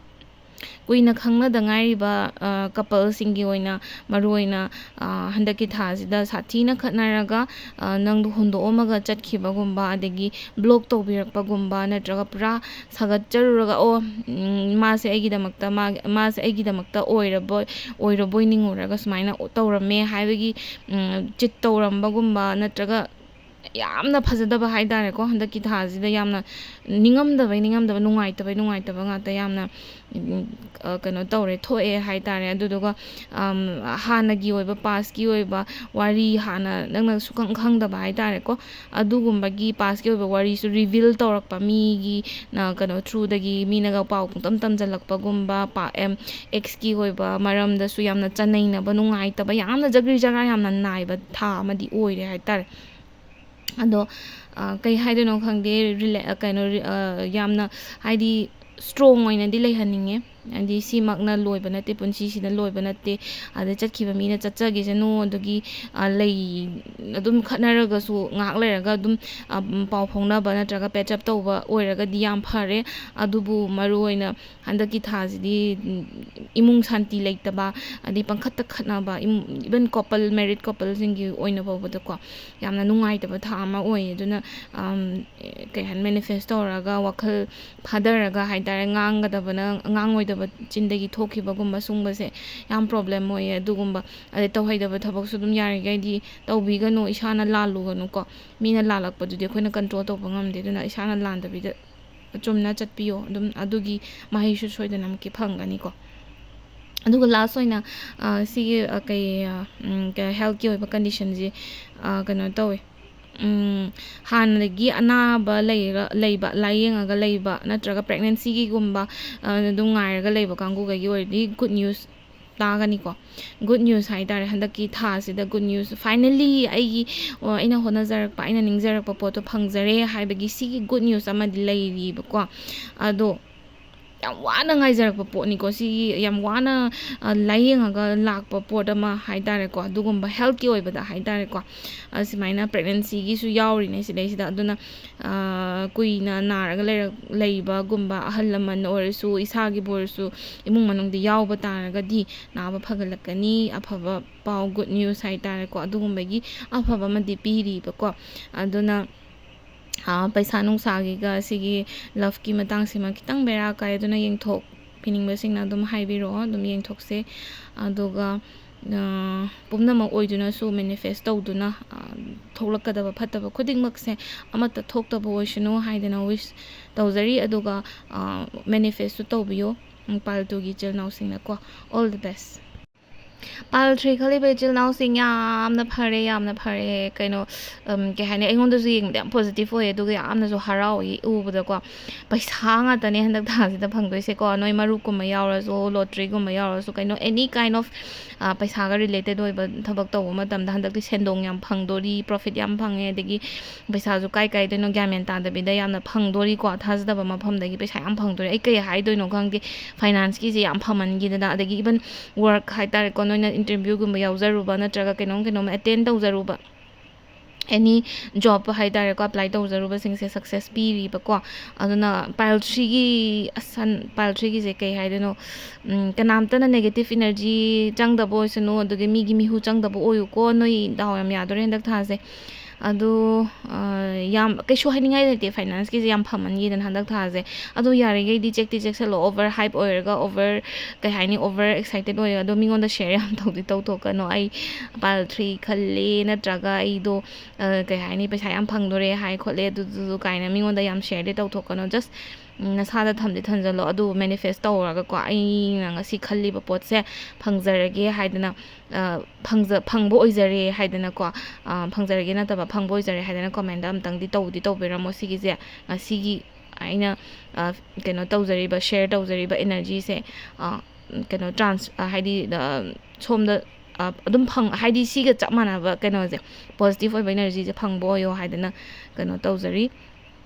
ꯀꯨꯏꯅ ꯈꯪꯅꯗ ꯉꯥꯏꯔꯤꯕ, ꯑ, ꯀꯄꯜꯁꯤꯡꯒꯤ ꯑꯣꯏꯅ ꯃꯔꯨꯑꯣꯏꯅ, ꯑ, ꯍꯟꯗꯛꯀꯤ ꯊꯥꯁꯤꯗ ꯁꯥꯊꯤꯅ ꯈꯠꯅꯔꯒ, ꯑ, ꯅꯪꯗꯣ ꯍꯨꯟꯗꯣꯛꯑꯝꯃꯒ ꯆꯠꯈꯤꯕꯒꯨꯝꯕ, ꯑꯗꯒꯤ ꯕ꯭ꯂꯣꯛ ꯇꯧꯕꯤꯔꯛꯄꯒꯨꯝꯕ, ꯅꯠꯇ꯭ꯔꯒ ꯄꯨꯔꯥ ꯁꯥꯒꯠꯆꯔꯨꯔꯒ, "ꯑꯣ, ꯎꯝ, ꯃꯥꯁꯦ ꯑꯩꯒꯤꯗꯃꯛꯇ, ꯃꯥ-, ꯃꯥꯁꯦ ꯑꯩꯒꯤꯗꯃꯛꯇ ꯑꯣꯏꯔꯕꯣꯏ, ꯑꯣꯏꯔꯕꯣꯏ ꯅꯤꯡꯉꯨꯔꯒ ꯁꯨꯃꯥꯏꯅ ꯇꯧꯔꯝꯃꯦ" ꯍꯥꯏꯕꯒꯤ, ꯎꯝ, ꯆꯤꯠ ꯇꯧꯔꯝꯕꯒꯨꯝꯕ, ꯅꯠꯇ꯭ꯔꯒ ꯌꯥꯝꯅ ꯐꯖꯗꯕ ꯍꯥꯏ ꯇꯥꯔꯦꯀꯣ, ꯍꯟꯗꯛꯀꯤ ꯊꯥꯁꯤꯗ ꯌꯥꯝꯅ ꯅꯤꯡꯉꯝꯗꯕꯩ ꯅꯤꯡꯉꯝꯗꯕ, ꯅꯨꯡꯉꯥꯏꯇꯕꯩ ꯅꯨꯡꯉꯥꯏꯇꯕ ꯉꯥꯛꯇ ꯌꯥꯝꯅ, ꯎꯝ, ꯑ, ꯀꯩꯅꯣ ꯇꯧꯔꯦ, ꯊꯣꯛꯑꯦ ꯍꯥꯏ ꯇꯥꯔꯦ꯫ ꯑꯗꯨꯗꯨꯒ, ꯑꯝ, ꯍꯥꯟꯅꯒꯤ ꯑꯣꯏꯕ, ꯄꯥꯁꯀꯤ ꯑꯣꯏꯕ ꯋꯥꯔꯤ, ꯍꯥꯟꯅ ꯅꯪꯅ ꯁꯨꯈꯪ ꯈꯪꯗꯕ ꯍꯥꯏ ꯇꯥꯔꯦꯀꯣ, ꯑꯗꯨꯒꯨꯝꯕꯒꯤ ꯄꯥꯁꯀꯤ ꯑꯣꯏꯕ ꯋꯥꯔꯤꯁꯨ ꯔꯤꯚꯤꯜ ꯇꯧꯔꯛꯄ ꯃꯤꯒꯤ, ꯅ, ꯀꯩꯅꯣ ꯊ꯭ꯔꯨꯗꯒꯤ ꯃꯤꯅꯒ ꯄꯥꯎ ꯄꯨꯡꯇꯝ ꯇꯝꯁꯤꯜꯂꯛꯄꯒꯨꯝꯕ, ꯄꯥ-, ꯑꯦꯝ, ꯑꯦꯛꯁꯀꯤ ꯑꯣꯏꯕ ꯃꯔꯝꯗꯁꯨ ꯌꯥꯝꯅ ꯆꯅꯩꯅꯕ, ꯅꯨꯡꯉꯥꯏꯇꯕ, ꯌꯥꯝꯅ ꯖꯒ꯭ꯔꯤ ꯖꯒꯥ ꯌꯥꯝꯅ ꯅꯥꯏꯕ ꯊꯥ ꯑꯃꯗꯤ ꯑꯣꯏꯔꯦ ꯍꯥꯏ ꯇꯥꯔꯦ꯫ ꯑꯗꯣ, ꯑ, ꯀꯩ ꯍꯥꯏꯗꯣꯏꯅꯣ ꯈꯪꯗꯦ, ꯔꯤꯂꯦ-, ꯑ, ꯀꯩꯅꯣ, ꯔꯤ-, ꯑ, ꯌꯥꯝꯅ, ꯍꯥꯏꯗꯤ, ꯁ꯭ꯇ꯭ꯔꯣꯡ ꯑꯣꯏꯅꯗꯤ ꯂꯩꯍꯟꯅꯤꯡꯉꯦ꯫ ꯍꯥꯏꯗꯤ, ꯁꯤꯃꯛꯅ ꯂꯣꯏꯕ ꯅꯠꯇꯦ, ꯄꯨꯟꯁꯤꯁꯤꯅ ꯂꯣꯏꯕ ꯅꯠꯇꯦ꯫ ꯑꯗꯩ ꯆꯠꯈꯤꯕ ꯃꯤꯅ ꯆꯠꯆꯈꯤꯁꯅꯨ, ꯑꯗꯨꯒꯤ, ꯑ, ꯂꯩ, ꯑꯗꯨꯝ ꯈꯠꯅꯔꯒꯁꯨ ꯉꯥꯏꯍꯥꯛ ꯂꯩꯔꯒ ꯑꯗꯨꯝ, ꯑ, ꯄꯥꯎ ꯐꯥꯎꯅꯕ ꯅꯠꯇ꯭ꯔꯒ ꯄꯦꯆꯞ ꯇꯧꯕ ꯑꯣꯏꯔꯒꯗꯤ ꯌꯥꯝ ꯐꯔꯦ꯫ ꯑꯗꯨꯕꯨ ꯃꯔꯨꯑꯣꯏꯅ ꯍꯟꯗꯛꯀꯤ ꯊꯥꯁꯤꯗꯤ, ꯎꯝ, ꯏꯃꯨꯡ ꯁꯥꯟꯇꯤ ꯂꯩꯇꯕ, ꯑꯗꯩ ꯄꯪꯈꯠꯇ ꯈꯠꯅꯕ, ꯏꯃꯨꯡ, even couple, married coupleꯁꯤꯡꯒꯤ ꯑꯣꯏꯅ ꯐꯥꯎꯕꯗꯀꯣ, ꯌꯥꯝꯅ ꯅꯨꯡꯉꯥꯏꯇꯕ ꯊꯥ ꯑꯃ ꯑꯣꯏꯌꯦ꯫ ꯑꯗꯨꯅ, ꯑꯝ, ꯀꯩ ꯍꯥꯏꯅꯤ, ꯃꯦꯅꯤꯐꯦꯁ ꯇꯧꯔꯒ, ꯋꯥꯈꯜ ꯐꯥꯗꯔꯒ ꯍꯥꯏ ꯇꯥꯔꯦ, ꯉꯥꯡꯒꯗꯕꯅ, ꯉꯥꯡꯉꯣꯏꯗꯕ ꯆꯤꯟꯗꯒꯤ ꯊꯣꯛꯈꯤꯕꯒꯨꯝꯕ ꯁꯨꯝꯕꯁꯦ ꯌꯥꯝ ꯄ꯭ꯔꯣꯕ꯭ꯂꯦꯝ ꯑꯣꯏꯌꯦ꯫ ꯑꯗꯨꯒꯨꯝꯕ, ꯑꯗꯩ ꯇꯧꯍꯩꯗꯕ ꯊꯕꯛꯁꯨ ꯑꯗꯨꯝ ꯌꯥꯔꯤꯈꯩꯗꯤ ꯇꯧꯕꯤꯒꯅꯨ, ꯏꯁꯥꯅ ꯂꯥꯜꯂꯨꯒꯅꯨꯀꯣ꯫ ꯃꯤꯅ ꯂꯥꯜꯂꯛꯄꯗꯨꯗꯤ ꯑꯩꯈꯣꯏꯅ ꯀꯟꯇ꯭ꯔꯣꯜ ꯇꯧꯕ ꯉꯝꯗꯦ꯫ ꯑꯗꯨꯅ ꯏꯁꯥꯅ ꯂꯥꯟꯗꯕꯤꯗ ꯆꯨꯝꯅ ꯆꯠꯄꯤꯌꯣ꯫ ꯑꯗꯨꯝ ꯑꯗꯨꯒꯤ ꯃꯍꯩꯁꯨ ꯁꯣꯏꯗꯅꯃꯛꯀꯤ ꯐꯪꯒꯅꯤꯀꯣ꯫ ꯑꯗꯨꯒ ꯂꯥꯁ ꯑꯣꯏꯅ, ꯑ, ꯁꯤꯒꯤ, ꯑ, ꯀꯩ, ꯑ, ꯎꯝ, ꯀꯩ, ꯍꯦꯜꯠꯀꯤ ꯑꯣꯏꯕ ꯀꯟꯗꯤꯁꯟꯁꯤ, ꯑ, ꯀꯩꯅꯣ ꯇꯧꯋꯦ꯫ ꯎꯝ, ꯍꯥꯟꯅꯗꯒꯤ ꯑꯅꯥꯕ ꯂꯩꯔ-, ꯂꯩꯕ, ꯂꯥꯏꯌꯦꯡꯉꯒ ꯂꯩꯕ, ꯅꯠꯇ꯭ꯔꯒ ꯄ꯭ꯔꯦꯒꯅꯦꯟꯁꯤꯒꯤꯒꯨꯝꯕ, ꯑ, ꯑꯗꯨꯝ ꯉꯥꯏꯔꯒ ꯂꯩꯕ ꯀꯥꯡꯕꯨꯈꯩꯒꯤ ꯑꯣꯏꯔꯗꯤ ꯒꯨꯗ ꯅ꯭ꯌꯨꯁ ꯇꯥꯒꯅꯤꯀꯣ꯫ ꯒꯨꯗ ꯅ꯭ꯌꯨꯁ ꯍꯥꯏ ꯇꯥꯔꯦ, ꯍꯟꯗꯛꯀꯤ ꯊꯥꯁꯤꯗ ꯒꯨꯗ ꯅ꯭ꯌꯨꯁ, ꯐꯥꯏꯅꯦꯜꯂꯤ ꯑꯩꯒꯤ, ꯑꯣ, ꯑꯩꯅ ꯍꯣꯠꯅꯖꯔꯛꯄ, ꯑꯩꯅ ꯅꯤꯡꯖꯔꯛꯄ ꯄꯣꯠꯇꯣ ꯐꯪꯖꯔꯦ ꯍꯥꯏꯕꯒꯤ ꯁꯤꯒꯤ ꯒꯨꯗ ꯅ꯭ꯌꯨꯁ ꯑꯃꯗꯤ ꯂꯩꯔꯤꯕꯀꯣ꯫ ꯑꯗꯣ ꯌꯥꯝ ꯋꯥꯅ ꯉꯥꯏꯖꯔꯛꯄ ꯄꯣꯠꯅꯤꯀꯣ꯫ ꯁꯤꯒꯤ ꯌꯥꯝ ꯋꯥꯅ, ꯑ, ꯂꯥꯏꯌꯦꯡꯉꯒ ꯂꯥꯛꯄ ꯄꯣꯠ ꯑꯃ ꯍꯥꯏ ꯇꯥꯔꯦꯀꯣ, ꯑꯗꯨꯒꯨꯝꯕ ꯍꯦꯜꯠꯀꯤ ꯑꯣꯏꯕꯗ ꯍꯥꯏ ꯇꯥꯔꯦꯀꯣ꯫ ꯑ, ꯁꯨꯃꯥꯏꯅ ꯄ꯭ꯔꯦꯒꯅꯦꯟꯁꯤꯒꯤꯁꯨ ꯌꯥꯎꯔꯤꯅꯦ ꯁꯤꯗꯩꯁꯤꯗ꯫ ꯑꯗꯨꯅ, ꯑ, ꯀꯨꯏꯅ ꯅꯥꯔꯒ ꯂꯩꯔꯛ-, ꯂꯩꯕꯒꯨꯝꯕ, ꯑꯍꯜ ꯂꯃꯟ ꯑꯣꯏꯔꯁꯨ, ꯏꯁꯥꯒꯤꯕꯨ ꯑꯣꯏꯔꯁꯨ, ꯏꯃꯨꯡ ꯃꯅꯨꯡꯗ ꯌꯥꯎꯕ ꯇꯥꯔꯒꯗꯤ ꯅꯥꯕ ꯐꯒꯠꯂꯛꯀꯅꯤ꯫ ꯑꯐꯕ ꯄꯥꯎ, ꯒꯨꯗ ꯅ꯭ꯌꯨꯁ ꯍꯥꯏ ꯇꯥꯔꯦꯀꯣ, ꯑꯗꯨꯒꯨꯝꯕꯒꯤ ꯑꯐꯕ ꯑꯃꯗꯤ ꯄꯤꯔꯤꯕꯀꯣ꯫ ꯑꯗꯨꯅ, ꯑ, ꯄꯩꯁꯥ ꯅꯨꯡꯁꯥꯒꯤꯒ ꯁꯤꯒꯤ ꯂꯞꯀꯤ ꯃꯇꯥꯡꯁꯤꯃ ꯈꯤꯇꯪ ꯕꯦꯔꯥ ꯀꯥꯏ꯫ ꯑꯗꯨꯅ ꯌꯦꯡꯊꯣꯛꯄꯤꯅꯤꯡꯕꯁꯤꯡꯅ ꯑꯗꯨꯝ ꯍꯥꯏꯕꯤꯔꯛꯑꯣ, ꯑꯗꯨꯝ ꯌꯦꯡꯊꯣꯛꯁꯦ꯫ ꯑꯗꯨꯒ, ꯄꯨꯝꯅꯃꯛ ꯑꯣꯏꯗꯨꯅꯁꯨ ꯃꯦꯅꯤꯐꯦꯁ ꯇꯧꯗꯨꯅ ꯊꯣꯛꯂꯛꯀꯗꯕ ꯐꯠꯇꯕ ꯈꯨꯗꯤꯡꯃꯛꯁꯦ ꯑꯃꯠꯇ ꯊꯣꯛꯇꯕ ꯑꯣꯏꯁꯅꯨ ꯍꯥꯏꯗꯅ ꯋꯤꯁ ꯇꯧꯖꯔꯤ꯫ ꯑꯗꯨꯒ ꯃꯦꯅꯤꯐꯦꯁꯁꯨ ꯇꯧꯕꯤꯌꯨ꯫ ꯄꯥꯏꯜ ꯇꯨꯒꯤ ꯏꯆꯤꯜ ꯏꯅꯥꯎꯁꯤꯡꯅꯀꯣ꯫ All the best꯫ Pile three ꯈꯜꯂꯤꯕ ꯏꯆꯤꯜ ꯏꯅꯥꯎꯁꯤꯡ, ꯌꯥꯝꯅ ꯐꯔꯦ, ꯌꯥꯝꯅ ꯐꯔꯦ꯫ ꯀꯩꯅꯣ, ꯀꯩ ꯍꯥꯏꯅꯤ, ꯑꯩꯉꯣꯟꯗꯁꯨ ꯌꯦꯡꯕꯗ ꯌꯥꯝ ꯄꯣꯖꯤꯇꯤꯚ ꯑꯣꯏꯌꯦ, ꯑꯗꯨꯒ ꯌꯥꯝꯅꯁꯨ ꯍꯔꯥꯎꯏ ꯎꯕꯗꯀꯣ꯫ ꯄꯩꯁꯥ ꯉꯥꯛꯇꯅꯦ ꯍꯟꯗꯛ ꯊꯥꯁꯤꯗ ꯐꯪꯗꯣꯏꯁꯦꯀꯣ꯫ ꯅꯣꯏ ꯃꯔꯨꯞꯀꯨꯝꯕ ꯌꯥꯎꯔꯁꯨ, ꯂꯣꯇ꯭ꯔꯤꯒꯨꯝꯕ ꯌꯥꯎꯔꯁꯨ, ꯀꯩꯅꯣ, ꯑꯦꯅꯤ ꯀꯥꯏꯟ ꯑꯣꯐ ꯄꯩꯁꯥꯒ ꯔꯤꯂꯦꯇꯦꯠ ꯑꯣꯏꯕ ꯊꯕꯛ ꯇꯧꯕ ꯃꯇꯝꯗ ꯍꯟꯗꯛꯇꯤ ꯁꯦꯟꯗꯣꯡ ꯌꯥꯝ ꯐꯪꯗꯣꯔꯤ, ꯄ꯭ꯔꯣꯐꯤꯠ ꯌꯥꯝ ꯐꯪꯉꯦ, ꯑꯗꯒꯤ ꯄꯩꯁꯥꯁꯨ ꯀꯥꯏ ꯀꯥꯏꯗꯣꯏꯅꯣ ꯒ꯭ꯌꯥꯟ ꯃꯦꯟ ꯇꯥꯗꯕꯤꯗ ꯌꯥꯝꯅ ꯐꯪꯗꯣꯔꯤꯀꯣ꯫ ꯊꯥꯖꯗꯕ ꯃꯐꯝꯗꯒꯤ ꯄꯩꯁꯥ ꯌꯥꯝ ꯐꯪꯗꯣꯔꯤ꯫ ꯑꯩ ꯀꯩ ꯍꯥꯏꯗꯣꯏꯅꯣ ꯈꯪꯗꯦ꯫ ꯐꯥꯏꯅꯥꯟꯁꯀꯤꯁꯦ ꯌꯥꯝ ꯐꯃꯟꯈꯤꯗꯅ, ꯑꯗꯒꯤ ꯏꯚꯟ ꯋꯥꯔꯛ ꯍꯥꯏꯇꯥꯔꯦꯀꯣ, ꯅꯣꯏꯅ ꯏꯟꯇꯔꯚ꯭ꯌꯨꯒꯨꯝꯕ ꯌꯥꯎꯖꯔꯨꯕ ꯅꯠꯇ꯭ꯔꯒ ꯀꯩꯅꯣꯝ ꯀꯩꯅꯣꯝ ꯑꯦꯇꯦꯟ ꯇꯧꯖꯔꯨꯕ, ꯑꯦꯅꯤ ꯖꯣꯕ ꯍꯥꯏꯇꯥꯔꯦꯀꯣ, ꯑꯦꯄ꯭ꯂꯥꯏ ꯇꯧꯖꯔꯨꯕꯁꯤꯡꯁꯦ ꯁꯛꯁꯦꯁ ꯄꯤꯔꯤꯕꯀꯣ꯫ ꯑꯗꯨꯅ ꯄꯥꯏꯜ ꯊ꯭ꯔꯤꯒꯤ ꯑꯁꯟ ꯄꯥꯏꯜ ꯊ꯭ꯔꯤꯒꯤꯁꯦ ꯀꯩ ꯍꯥꯏꯗꯣꯏꯅꯣ, ꯎꯝ, ꯀꯅꯥꯝꯇꯅ ꯅꯦꯒꯦꯇꯤꯞ ꯏꯅꯔꯖꯤ ꯆꯪꯗꯕ ꯑꯣꯏꯁꯅꯨ, ꯑꯗꯨꯒ ꯃꯤꯒꯤ ꯃꯤꯍꯨ ꯆꯪꯗꯕ ꯑꯣꯏꯌꯨꯀꯣ꯫ ꯅꯣꯏ ꯗꯥꯎ ꯌꯥꯝ ꯌꯥꯗꯣꯔꯦ ꯍꯟꯗꯛ ꯊꯥꯁꯦ꯫ ꯑꯗꯣ, ꯑ, ꯌꯥꯝ ꯀꯩꯁꯨ ꯍꯥꯏꯅꯤꯡꯉꯥꯏ ꯂꯩꯇꯦ, ꯐꯥꯏꯅꯥꯟꯁꯀꯤꯁꯦ ꯌꯥꯝ ꯐꯃꯟꯈꯤꯗꯅ ꯍꯟꯗꯛ ꯊꯥꯁꯦ꯫ ꯑꯗꯣ ꯌꯥꯔꯤꯈꯩꯗꯤ ꯆꯦꯛꯇꯤ ꯆꯦꯛꯁꯜꯂꯣ, ꯑꯣꯚꯔ ꯍꯥꯏꯞ ꯑꯣꯏꯔꯒ, ꯑꯣꯚꯔ, ꯀꯩ ꯍꯥꯏꯅꯤ, ꯑꯣꯚꯔ ꯑꯦꯛꯁꯥꯏꯇꯦꯠ ꯑꯣꯏꯔꯒ꯫ ꯑꯗꯣ ꯃꯤꯉꯣꯟꯗ ꯁꯦꯌꯔ ꯌꯥꯝ ꯇꯧꯗꯤ ꯇꯧꯊꯣꯛꯀꯅꯣ, "ꯑꯩ ꯄꯥꯏꯜ ꯊ꯭ꯔꯤ ꯈꯜꯂꯦ", ꯅꯠꯇ꯭ꯔꯒ "ꯑꯩꯗꯣ, ꯑ, ꯀꯩ ꯍꯥꯏꯅꯤ, ꯄꯩꯁꯥ ꯌꯥꯝ ꯐꯪꯗꯣꯔꯦ ꯍꯥꯏ ꯈꯣꯠꯂꯦ", ꯑꯗꯨꯗꯨ ꯀꯥꯏꯅ ꯃꯤꯉꯣꯟꯗ ꯌꯥꯝ ꯁꯦꯌꯔꯗꯤ ꯇꯧꯊꯣꯛꯀꯅꯣ꯫ ꯖꯁ ꯅꯁꯥꯗ ꯊꯝꯗꯤ ꯊꯝꯖꯜꯂꯣ꯫ ꯑꯗꯨ ꯃꯦꯅꯤꯐꯦꯁ ꯇꯧꯔꯒꯀꯣ, ꯑꯩꯅ ꯉꯁꯤ ꯈꯜꯂꯤꯕ ꯄꯣꯠꯁꯦ ꯐꯪꯖꯔꯒꯦ ꯍꯥꯏꯗꯅ, ꯑ, ꯐꯪꯖ-, ꯐꯪꯕ ꯑꯣꯏꯖꯔꯦ ꯍꯥꯏꯗꯅꯀꯣ, ꯑ, ꯐꯪꯖꯔꯒꯦ ꯅꯠꯇꯕ, ꯐꯪꯕ ꯑꯣꯏꯖꯔꯦ ꯍꯥꯏꯗꯅ ꯀꯣꯃꯦꯟꯗ ꯑꯝꯇꯪꯗꯤ ꯇꯧꯗꯤ ꯇꯧꯕꯤꯔꯝꯃꯣ꯫ ꯁꯤꯒꯤꯁꯦ ꯉꯁꯤꯒꯤ ꯑꯩꯅ, ꯑ, ꯀꯩꯅꯣ ꯇꯧꯖꯔꯤꯕ, ꯁꯦꯌꯔ ꯇꯧꯖꯔꯤꯕ ꯏꯅꯔꯖꯤꯁꯦ, ꯑ, ꯀꯩꯅꯣ, ꯇ꯭ꯔꯥꯟꯁ-, ꯑ, ꯍꯥꯏꯗꯤ, ꯑ, ꯁꯣꯝꯗ, ꯑ, ꯑꯗꯨꯝ ꯐꯪ-, ꯍꯥꯏꯗꯤ ꯁꯤꯒ ꯆꯞ ꯃꯥꯟꯅꯕ ꯀꯩꯅꯣꯁꯦ, ꯄꯣꯖꯤꯇꯤꯚ ꯑꯣꯏꯕ ꯏꯅꯔꯖꯤꯁꯦ ꯐꯪꯕ ꯑꯣꯏꯌꯣ ꯍꯥꯏꯗꯅ ꯀꯩꯅꯣ ꯇꯧꯖꯔꯤ,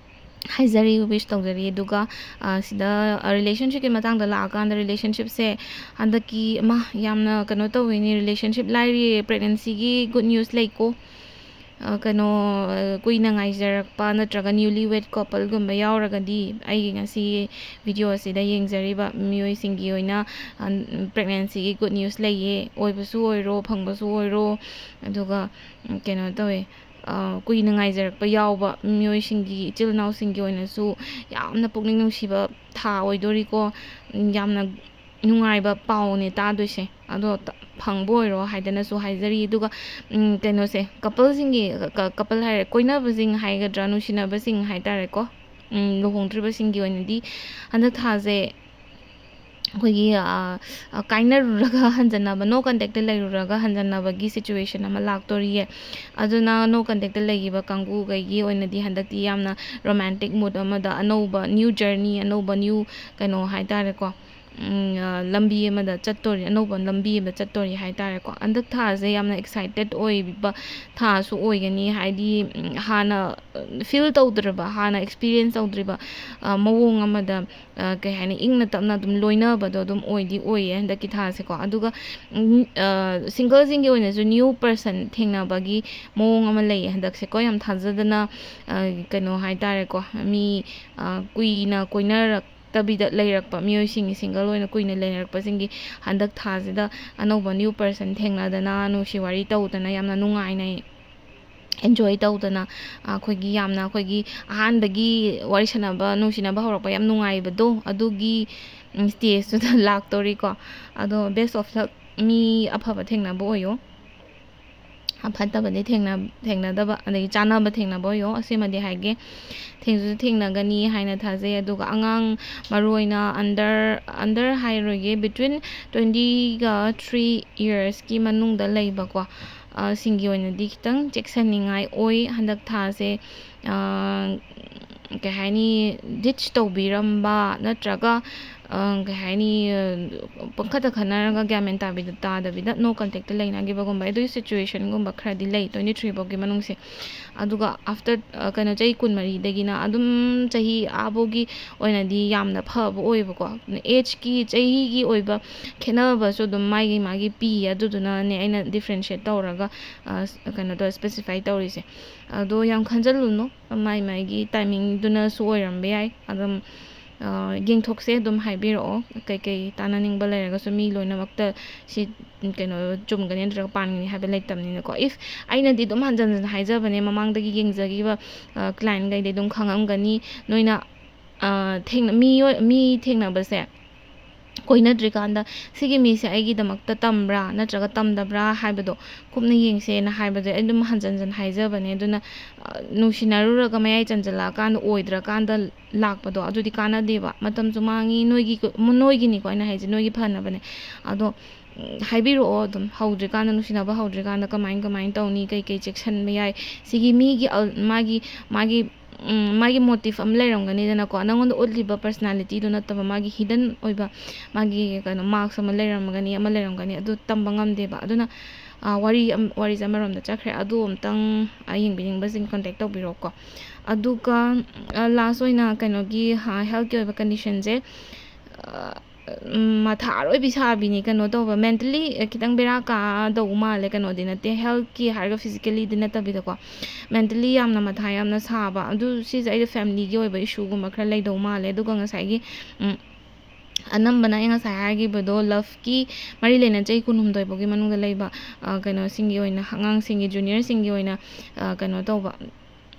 ꯍꯥꯏꯖꯔꯤ, ꯋꯤꯁ ꯇꯧꯖꯔꯤ꯫ ꯑꯗꯨꯒ, ꯑ, ꯁꯤꯗ, ꯑ, ꯔꯤꯂꯦꯁꯟꯁꯤꯞꯀꯤ ꯃꯇꯥꯡꯗ ꯂꯥꯛꯑꯀꯥꯟꯗ, ꯔꯤꯂꯦꯁꯟꯁꯤꯞꯁꯦ ꯍꯟꯗꯛꯀꯤ, ꯑꯃ, ꯌꯥꯝꯅ ꯀꯩꯅꯣ ꯇꯧꯋꯤꯅꯦ, ꯔꯤꯂꯦꯁꯟꯁꯤꯞ ꯂꯥꯏꯔꯤ, ꯄ꯭ꯔꯦꯒꯅꯦꯟꯁꯤꯒꯤ ꯒꯨꯗ ꯅ꯭ꯌꯨꯁ ꯂꯩꯀꯣ꯫ ꯑ, ꯀꯩꯅꯣ, ꯑ, ꯀꯨꯏꯅ ꯉꯥꯏꯖꯔꯛꯄ ꯅꯠꯇ꯭ꯔꯒ ꯅ꯭ꯌꯨꯂꯤ ꯋꯦꯠ ꯀꯣꯄꯜꯒꯨꯝꯕ ꯌꯥꯎꯔꯒꯗꯤ ꯑꯩꯒꯤ ꯉꯁꯤ ꯚꯤꯗꯤꯑꯣ ꯑꯁꯤꯗ ꯌꯦꯡꯖꯔꯤꯕ ꯃꯤꯑꯣꯏꯁꯤꯡꯒꯤ ꯑꯣꯏꯅ, ꯑ, ꯄ꯭ꯔꯦꯒꯅꯦꯟꯁꯤꯒꯤ ꯒꯨꯗ ꯅ꯭ꯌꯨꯁ ꯂꯩꯌꯦ꯫ ꯑꯣꯏꯕꯁꯨ ꯑꯣꯏꯔꯣ, ꯐꯪꯕꯁꯨ ꯑꯣꯏꯔꯣ꯫ ꯑꯗꯨꯒ, ꯎꯝ, ꯀꯩꯅꯣ ꯇꯧꯋꯦ, ꯑ, ꯀꯨꯏꯅ ꯉꯥꯏꯖꯔꯛꯄ ꯌꯥꯎꯕ ꯃꯤꯑꯣꯏꯁꯤꯡꯒꯤ, ꯏꯆꯤꯜ ꯏꯅꯥꯎꯁꯤꯡꯒꯤ ꯑꯣꯏꯅꯁꯨ ꯌꯥꯝꯅ ꯄꯨꯛꯅꯤꯡ ꯅꯨꯡꯁꯤꯕ ꯊꯥ ꯑꯣꯏꯗꯣꯔꯤꯀꯣ꯫ ꯌꯥꯝꯅ ꯅꯨꯡꯉꯥꯏꯕ ꯄꯥꯎꯅꯦ ꯇꯥꯗꯣꯏꯁꯦ꯫ ꯑꯗꯣ ꯐꯪꯕ ꯑꯣꯏꯔꯣ ꯍꯥꯏꯗꯅꯁꯨ ꯍꯥꯏꯖꯔꯤ꯫ ꯑꯗꯨꯒ ꯀꯩꯅꯣꯁꯦ, ꯀꯄꯜꯁꯤꯡꯒꯤ, ꯀꯄꯜ ꯍꯥꯏꯔꯦ, ꯀꯣꯏꯅꯕꯁꯤꯡ ꯍꯥꯏꯒꯗ꯭ꯔꯥ, ꯅꯨꯡꯁꯤꯅꯕꯁꯤꯡ ꯍꯥꯏꯇꯥꯔꯦꯀꯣ, ꯂꯨꯍꯣꯡꯗ꯭ꯔꯤꯕꯁꯤꯡꯒꯤ ꯑꯣꯏꯅꯗꯤ ꯍꯟꯗꯛ ꯊꯥꯁꯦ ꯑꯩꯈꯣꯏꯒꯤ ꯀꯥꯏꯅꯔꯨꯔꯒ ꯍꯟꯖꯟꯅꯕ, ꯅꯣ ꯀꯟꯇꯦꯛꯇ ꯂꯩꯔꯨꯔꯒ ꯍꯟꯖꯟꯅꯕꯒꯤ ꯁꯤꯆꯨꯋꯦꯁꯟ ꯑꯃ ꯂꯥꯛꯇꯣꯔꯤꯌꯦ꯫ ꯑꯗꯨꯅ ꯅꯣ ꯀꯟꯇꯦꯛꯇ ꯂꯩꯈꯤꯕ ꯀꯥꯡꯕꯨꯈꯩꯒꯤ ꯑꯣꯏꯅꯗꯤ ꯍꯟꯗꯛꯇꯤ ꯌꯥꯝꯅ ꯔꯣꯃꯥꯟꯇꯤꯛ ꯃꯨꯠ ꯑꯃꯗ, ꯑꯅꯧꯕ ꯅ꯭ꯌꯨ ꯖꯔꯅꯤ, ꯑꯅꯧꯕ ꯅ꯭ꯌꯨ ꯀꯩꯅꯣ ꯍꯥꯏꯇꯥꯔꯦꯀꯣ, ꯂꯝꯕꯤ ꯑꯃꯗ ꯆꯠꯇꯣꯔꯤ, ꯑꯅꯧꯕ ꯂꯝꯕꯤ ꯑꯃꯗ ꯆꯠꯇꯣꯔꯤ ꯍꯥꯏꯇꯥꯔꯦꯀꯣ꯫ ꯍꯟꯗꯛ ꯊꯥꯁꯦ ꯌꯥꯝꯅ ꯑꯦꯛꯁꯥꯏꯇꯦꯠ ꯑꯣꯏꯕ ꯊꯥꯁꯨ ꯑꯣꯏꯒꯅꯤ, ꯍꯥꯏꯗꯤ ꯍꯥꯟꯅ ꯐꯤꯜ ꯇꯧꯗ꯭ꯔꯤꯕ, ꯍꯥꯟꯅ ꯑꯦꯛꯁꯄꯤꯔꯤꯌꯦꯟꯁ ꯇꯧꯗ꯭ꯔꯤꯕ ꯃꯑꯣꯡ ꯑꯃꯗ, ꯀꯩ ꯍꯥꯏꯅꯤ, ꯏꯪꯅ ꯇꯞꯅ ꯑꯗꯨꯝ ꯂꯣꯏꯅꯕꯗꯣ ꯑꯗꯨꯝ ꯑꯣꯏꯗꯤ ꯑꯣꯏꯌꯦ ꯍꯟꯗꯛꯀꯤ ꯊꯥꯁꯦꯀꯣ꯫ ꯑꯗꯨꯒ ꯁꯤꯡꯒꯜꯁꯤꯡꯒꯤ ꯑꯣꯏꯅꯁꯨ ꯅ꯭ꯌꯨ ꯄꯔꯁꯟ ꯊꯦꯡꯅꯕꯒꯤ ꯃꯑꯣꯡ ꯑꯃ ꯂꯩꯌꯦ ꯍꯟꯗꯛꯁꯦꯀꯣ꯫ ꯌꯥꯝ ꯊꯥꯖꯗꯅ ꯀꯩꯅꯣ ꯍꯥꯏꯇꯥꯔꯦꯀꯣ, ꯃꯤ ꯀꯨꯏꯅ ꯀꯣꯏꯅꯔꯛ ꯇꯕꯤꯗ ꯂꯩꯔꯛꯄ ꯃꯤꯑꯣꯏꯁꯤꯡꯒꯤ, ꯁꯤꯡꯒꯜ ꯑꯣꯏꯅ ꯀꯨꯏꯅ ꯂꯩꯅꯔꯛꯄꯁꯤꯡꯒꯤ ꯍꯟꯗꯛ ꯊꯥꯁꯤꯗ ꯑꯅꯧꯕ ꯅ꯭ꯌꯨ ꯄꯔꯁꯟ ꯊꯦꯡꯅꯗꯅ, ꯅꯨꯡꯁꯤ ꯋꯥꯔꯤ ꯇꯧꯗꯅ, ꯌꯥꯝꯅ ꯅꯨꯡꯉꯥꯏꯅ ꯑꯦꯟꯖꯣꯏ ꯇꯧꯗꯅ, ꯑꯩꯈꯣꯏꯒꯤ ꯌꯥꯝꯅ, ꯑꯩꯈꯣꯏꯒꯤ ꯑꯍꯥꯟꯕꯒꯤ ꯋꯥꯔꯤ ꯁꯥꯟꯅꯕ, ꯅꯨꯡꯁꯤꯅꯕ ꯍꯧꯔꯛꯄ ꯌꯥꯝ ꯅꯨꯡꯉꯥꯏꯕꯗꯣ, ꯑꯗꯨꯒꯤ ꯁ꯭ꯇꯦꯖꯇꯨꯗ ꯂꯥꯛꯇꯣꯔꯤꯀꯣ꯫ ꯑꯗꯣ best of luck, ꯃꯤ ꯑꯐꯕ ꯊꯦꯡꯅꯕ ꯑꯣꯏꯌꯣ꯫ ꯐꯠꯇꯕꯗꯤ ꯊꯦꯡꯅ-, ꯊꯦꯡꯅꯗꯕ, ꯑꯗꯒꯤ ꯆꯥꯅꯕ ꯊꯦꯡꯅꯕ ꯑꯣꯏꯌꯣ, ꯑꯁꯤꯃꯗꯤ ꯍꯥꯏꯒꯦ꯫ ꯊꯦꯡꯁꯨ ꯊꯦꯡꯅꯒꯅꯤ ꯍꯥꯏꯅ ꯊꯥꯖꯩ꯫ ꯑꯗꯨꯒ ꯑꯉꯥꯡ, ꯃꯔꯨꯑꯣꯏꯅ under, under ꯍꯥꯏꯔꯣꯏꯒꯦ, between twenty-ꯒ three years-ꯀꯤ ꯃꯅꯨꯡꯗ ꯂꯩꯕꯀꯣ, ꯑ, ꯁꯤꯡꯒꯤ ꯑꯣꯏꯅꯗꯤ ꯈꯤꯇꯪ ꯆꯦꯛꯁꯤꯟꯅꯤꯡꯉꯥꯏ ꯑꯣꯏ ꯍꯟꯗꯛ ꯊꯥꯁꯦ꯫ ꯑ, ꯀꯩ ꯍꯥꯏꯅꯤ, ditch ꯇꯧꯕꯤꯔꯝꯕ ꯅꯠꯇ꯭ꯔꯒ, ꯑ, ꯀꯩ ꯍꯥꯏꯅꯤ, ꯑ, ꯄꯪꯈꯠꯇ ꯈꯠꯅꯔꯒ ꯒ꯭ꯌꯥꯟ ꯃꯦꯟ ꯇꯥꯕꯤꯗ-, ꯇꯥꯗꯕꯤꯗ no contact-ꯇ ꯂꯩꯅꯈꯤꯕꯒꯨꯝꯕ ꯑꯗꯨꯒꯤ situation-ꯒꯨꯝꯕ ꯈꯔꯗꯤ ꯂꯩ twenty three ꯐꯥꯎꯒꯤ ꯃꯅꯨꯡꯁꯦ꯫ ꯑꯗꯨꯒ after, ꯑ, ꯀꯩꯅꯣ, ꯆꯍꯤ ꯀꯨꯟꯃꯔꯤꯗꯒꯤꯅ ꯑꯗꯨꯝ ꯆꯍꯤ ꯑꯥꯐꯥꯎꯒꯤ ꯑꯣꯏꯅꯗꯤ ꯌꯥꯝꯅ ꯐꯕ ꯑꯣꯏꯌꯦꯕꯀꯣ꯫ Age-ꯀꯤ, ꯆꯍꯤꯒꯤ ꯑꯣꯏꯕ ꯈꯦꯠꯅꯕꯁꯨ ꯑꯗꯨꯝ ꯃꯥꯒꯤ ꯃꯥꯒꯤ ꯄꯤꯌꯦ꯫ ꯑꯗꯨꯗꯨꯅꯅꯦ ꯑꯩꯅ differentiate ꯇꯧꯔꯒ, ꯑ, ꯀꯩꯅꯣ ꯇꯧꯔ specify ꯇꯧꯔꯤꯁꯦ꯫ ꯑꯗꯣ ꯌꯥꯝ ꯈꯟꯖꯜꯂꯨꯅꯨ, ꯃꯥꯏ ꯃꯥꯏꯒꯤ timing-ꯗꯨꯅꯁꯨ ꯑꯣꯏꯔꯝꯕ ꯌꯥꯏ꯫ ꯑꯗꯨꯝ, ꯑ, ꯌꯦꯡꯊꯣꯛꯁꯦ, ꯑꯗꯨꯝ ꯍꯥꯏꯕꯤꯔꯛꯑꯣ꯫ ꯀꯩꯀꯩ ꯇꯥꯟꯅꯅꯤꯡꯕ ꯂꯩꯔꯒꯁꯨ, ꯃꯤ ꯂꯣꯏꯅꯃꯛꯇ ꯁꯤ, ꯀꯩꯅꯣ, ꯆꯨꯝꯒꯅꯤ ꯅꯠꯇ꯭ꯔꯒ ꯄꯥꯟꯒꯅꯤ ꯍꯥꯏꯕ ꯂꯩꯇꯕꯅꯤꯅꯀꯣ꯫ If ꯑꯩꯅꯗꯤ ꯑꯗꯨꯝ ꯍꯟꯖꯟ ꯍꯟꯖꯟ ꯍꯥꯏꯖꯕꯅꯦ, ꯃꯃꯥꯡꯗꯒꯤ ꯌꯦꯡꯖꯈꯤꯕ, ꯑ, client-ꯈꯩꯗꯤ ꯑꯗꯨꯝ ꯈꯪꯉꯝꯒꯅꯤ꯫ ꯅꯣꯏꯅ, ꯑ, ꯊꯦꯡꯅ-, ꯃꯤꯑꯣꯏ-, ꯃꯤ ꯊꯦꯡꯅꯕꯁꯦ ꯀꯣꯏꯅꯗ꯭ꯔꯤꯀꯥꯟꯗ ꯁꯤꯒꯤ ꯃꯤꯁꯦ ꯑꯩꯒꯤꯗꯃꯛꯇ ꯇꯝꯕ꯭ꯔꯥ ꯅꯠꯇ꯭ꯔꯒ ꯇꯝꯗꯕ꯭ꯔꯥ ꯍꯥꯏꯕꯗꯣ ꯀꯨꯞꯅ ꯌꯦꯡꯁꯦꯅ ꯍꯥꯏꯕꯗꯣ ꯑꯩ ꯑꯗꯨꯝ ꯍꯟꯖꯟ ꯍꯟꯖꯟ ꯍꯥꯏꯖꯕꯅꯦ꯫ ꯑꯗꯨꯅ, ꯑ, ꯅꯨꯡꯁꯤꯅꯔꯨꯔꯒ ꯃꯌꯥꯏ ꯆꯟꯖꯜꯂꯛꯑꯀꯥꯟꯗ ꯑꯣꯏꯗ꯭ꯔꯀꯥꯟꯗ ꯂꯥꯛꯄꯗꯣ ꯑꯗꯨꯗꯤ ꯀꯥꯟꯅꯗꯦꯕ꯫ ꯃꯇꯝꯁꯨ ꯃꯥꯡꯉꯤ, ꯅꯣꯏꯒꯤ, ꯅꯣꯏꯒꯤꯅꯤꯀꯣ ꯑꯩꯅ ꯍꯥꯏꯁꯦ, ꯅꯣꯏꯒꯤ ꯐꯅꯕꯅꯦ꯫ ꯑꯗꯣ, ꯎꯝ, ꯍꯥꯏꯕꯤꯔꯛꯑꯣ ꯑꯗꯨꯝ, ꯍꯧꯗ꯭ꯔꯤꯀꯥꯟꯗ, ꯅꯨꯡꯁꯤꯅꯕ ꯍꯧꯗ꯭ꯔꯤꯀꯥꯟꯗ ꯀꯃꯥꯏ, ꯀꯃꯥꯏꯅ ꯇꯧꯅꯤ, ꯀꯩ, ꯀꯩ ꯆꯦꯛꯁꯤꯟꯕ ꯌꯥꯏ, ꯁꯤꯒꯤ ꯃꯤꯒꯤ ꯑꯜ-, ꯃꯥꯒꯤ, ꯃꯥꯒꯤ, ꯎꯝ, ꯃꯥꯒꯤ motive ꯑꯃ ꯂꯩꯔꯝꯒꯅꯤꯗꯅꯀꯣ, ꯅꯪꯉꯣꯟꯗ ꯎꯠꯂꯤꯕ personalityꯗꯨ ꯅꯠꯇꯕ, ꯃꯥꯒꯤ hidden ꯑꯣꯏꯕ, ꯃꯥꯒꯤ ꯀꯩꯅꯣ, marks ꯑꯃ ꯂꯩꯔꯝꯒꯅꯤ, ꯑꯃ ꯂꯩꯔꯝꯒꯅꯤ, ꯑꯗꯨ ꯇꯝꯕ ꯉꯝꯗꯦꯕ꯫ ꯑꯗꯨꯅ, ꯑ, ꯋꯥꯔꯤ ꯑꯝ-, ꯋꯥꯔꯤꯁꯦ ꯑꯃꯔꯣꯝꯗ ꯆꯠꯈ꯭ꯔꯦ꯫ ꯑꯗꯨ ꯑꯝꯇꯪ, ꯑ, ꯌꯦꯡꯕꯤꯅꯤꯡꯕꯁꯤꯡ contact ꯇꯧꯕꯤꯔꯣꯀꯣ꯫ ꯑꯗꯨꯒ, ꯑ, last ꯑꯣꯏꯅ ꯀꯩꯅꯣꯒꯤ, ꯑ, healthꯀꯤ ꯑꯣꯏꯕ conditionꯁꯦ, ꯑ, ꯎꯝ, ꯃꯊꯥ ꯑꯔꯣꯏꯕꯤ ꯁꯥꯕꯤꯅꯤ꯫ ꯀꯩꯅꯣ ꯇꯧꯕ, mentally ꯈꯤꯇꯪ ꯕꯦꯔꯥ ꯀꯥꯗꯧ ꯃꯥꯜꯂꯦ꯫ ꯀꯩꯅꯣꯗꯤ ꯅꯠꯇꯦ, healthꯀꯤ ꯍꯥꯏꯔꯒ physicallyꯗꯤ ꯅꯠꯇꯕꯤꯗꯀꯣ, mentally ꯌꯥꯝꯅ ꯃꯊꯥ ꯌꯥꯝꯅ ꯁꯥꯕ꯫ ꯑꯗꯨ ꯁꯤꯁꯦ ꯑꯩꯗꯣ familyꯒꯤ ꯑꯣꯏꯕ issueꯒꯨꯝꯕ ꯈꯔ ꯂꯩꯗꯧ ꯃꯥꯜꯂꯦ꯫ ꯑꯗꯨꯒ ꯉꯁꯥꯏꯒꯤ, ꯎꯝ, ꯑꯅꯝꯕꯅ ꯑꯩ ꯉꯁꯥꯏ ꯍꯥꯏꯈꯤꯕꯗꯣ, loveꯀꯤ ꯃꯔꯤ ꯂꯩꯅ ꯆꯍꯤ ꯀꯨꯟꯍꯨꯝꯗꯣꯏ ꯐꯥꯎꯒꯤ ꯃꯅꯨꯡꯗ ꯂꯩꯕ, ꯑ, ꯀꯩꯅꯣꯁꯤꯡꯒꯤ ꯑꯣꯏꯅ, ꯑꯉꯥꯡꯁꯤꯡꯒꯤ, juniorꯁꯤꯡꯒꯤ ꯑꯣꯏꯅ, ꯑ, ꯀꯩꯅꯣ ꯇꯧꯕ,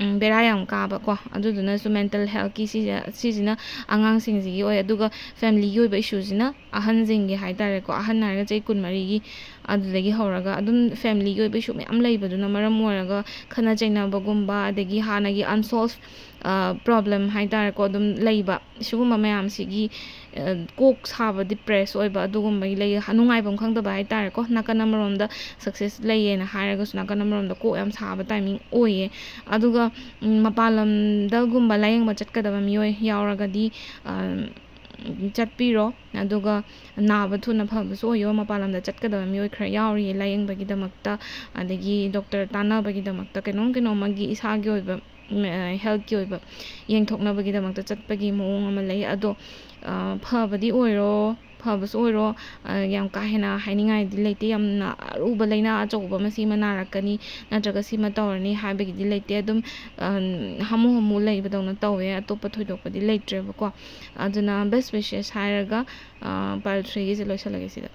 ꯎꯝ, ꯕꯦꯔꯥ ꯌꯥꯝ ꯀꯥꯕꯀꯣ꯫ ꯑꯗꯨꯗꯨꯅꯁꯨ mental healthꯀꯤ ꯁꯤꯁꯦ, ꯁꯤꯁꯤꯅ ꯑꯉꯥꯡꯁꯤꯡꯁꯤꯒꯤ ꯑꯣꯏ꯫ ꯑꯗꯨꯒ familyꯒꯤ ꯑꯣꯏꯕ issueꯁꯤꯅ ꯑꯍꯟꯁꯤꯡꯒꯤ ꯍꯥꯏꯇꯥꯔꯦꯀꯣ, ꯑꯍꯟ ꯍꯥꯏꯔꯒ ꯆꯍꯤ ꯀꯨꯟꯃꯔꯤꯒꯤ, ꯑꯗꯨꯗꯒꯤ ꯍꯧꯔꯒ ꯑꯗꯨꯝ familyꯒꯤ ꯑꯣꯏꯕ issue ꯃꯌꯥꯝ ꯂꯩꯕꯗꯨꯅ ꯃꯔꯝ ꯑꯣꯏꯔꯒ ꯈꯠꯅ ꯆꯩꯅꯕꯒꯨꯝꯕ, ꯑꯗꯒꯤ ꯍꯥꯟꯅꯒꯤ unsolved, ꯑ, problem ꯍꯥꯏꯇꯥꯔꯦꯀꯣ, ꯑꯗꯨꯝ ꯂꯩꯕ꯫ ꯁꯤꯒꯨꯝꯕ ꯃꯌꯥꯝꯁꯤꯒꯤ, ꯑ, ꯀꯣꯛ ꯁꯥꯕ, depress ꯑꯣꯏꯕ, ꯑꯗꯨꯒꯨꯝꯕꯒꯤ ꯂꯩ, ꯅꯨꯡꯉꯥꯏꯐꯝ ꯈꯪꯗꯕ ꯍꯥꯏꯇꯥꯔꯦꯀꯣ꯫ ꯅꯥꯀꯟ ꯑꯃꯔꯣꯝꯗ success ꯂꯩꯌꯦꯅ ꯍꯥꯏꯔꯒꯁꯨ ꯅꯥꯀꯟ ꯑꯃꯔꯣꯝꯗ ꯀꯣꯛ ꯌꯥꯝ ꯁꯥꯕ timing ꯑꯣꯏꯌꯦ꯫ ꯑꯗꯨꯒ, ꯎꯝ, ꯃꯄꯥꯟ ꯂꯝꯗꯒꯨꯝꯕ ꯂꯥꯌꯦꯡꯕ ꯆꯠꯀꯗꯕ ꯃꯤꯑꯣꯏ ꯌꯥꯎꯔꯒꯗꯤ, ꯑ, ꯆꯠꯄꯤꯔꯣ꯫ ꯑꯗꯨꯒ ꯅꯥꯕ ꯊꯨꯅ ꯐꯕꯁꯨ ꯑꯣꯏꯌꯣ꯫ ꯃꯄꯥꯟ ꯂꯝꯗ ꯆꯠꯀꯗꯕ ꯃꯤꯑꯣꯏ ꯈꯔ ꯌꯥꯎꯔꯤꯌꯦ ꯂꯥꯌꯦꯡꯕꯒꯤꯗꯃꯛꯇ, ꯑꯗꯒꯤ doctor ꯇꯥꯟꯅꯕꯒꯤꯗꯃꯛꯇ, ꯀꯩꯅꯣꯝ ꯀꯩꯅꯣꯝꯃꯒꯤ ꯏꯁꯥꯒꯤ ꯑꯣꯏꯕ, ꯎꯝ, ꯑ, healthꯀꯤ ꯑꯣꯏꯕ ꯌꯦꯡꯊꯣꯛꯅꯕꯒꯤꯗꯃꯛꯇ ꯆꯠꯄꯒꯤ ꯃꯑꯣꯡ ꯑꯃ ꯂꯩ꯫ ꯑꯗꯣ, ꯑ, ꯐꯕꯗꯤ ꯑꯣꯏꯔꯣ, ꯐꯕꯁꯨ ꯑꯣꯏꯔꯣ, ꯑ, ꯌꯥꯝ ꯀꯥ ꯍꯦꯟꯅ ꯍꯥꯏꯅꯤꯡꯉꯥꯏꯗꯤ ꯂꯩꯇꯦ꯫ ꯌꯥꯝꯅ ꯑꯔꯨꯕ ꯂꯥꯏꯅꯥ ꯑꯆꯧꯕ ꯑꯃ ꯁꯤꯃ ꯅꯥꯔꯛꯀꯅꯤ ꯅꯠꯇ꯭ꯔꯒ ꯁꯤꯃ ꯇꯧꯔꯅꯤ ꯍꯥꯏꯕꯒꯤꯗꯤ ꯂꯩꯇꯦ꯫ ꯑꯗꯨꯝ, ꯑ, ꯍꯥꯃꯨ ꯍꯥꯃꯨ ꯂꯩꯕꯗꯧꯅ ꯇꯧꯋꯦ, ꯑꯇꯣꯞꯄ ꯊꯣꯏꯗꯣꯛꯄꯗꯤ ꯂꯩꯇ꯭ꯔꯦꯕꯀꯣ꯫ ꯑꯗꯨꯅ best wishes ꯍꯥꯏꯔꯒ, ꯑ, pile threeꯒꯤꯁꯦ ꯂꯣꯏꯁꯤꯜꯂꯒꯦ ꯁꯤꯗ꯫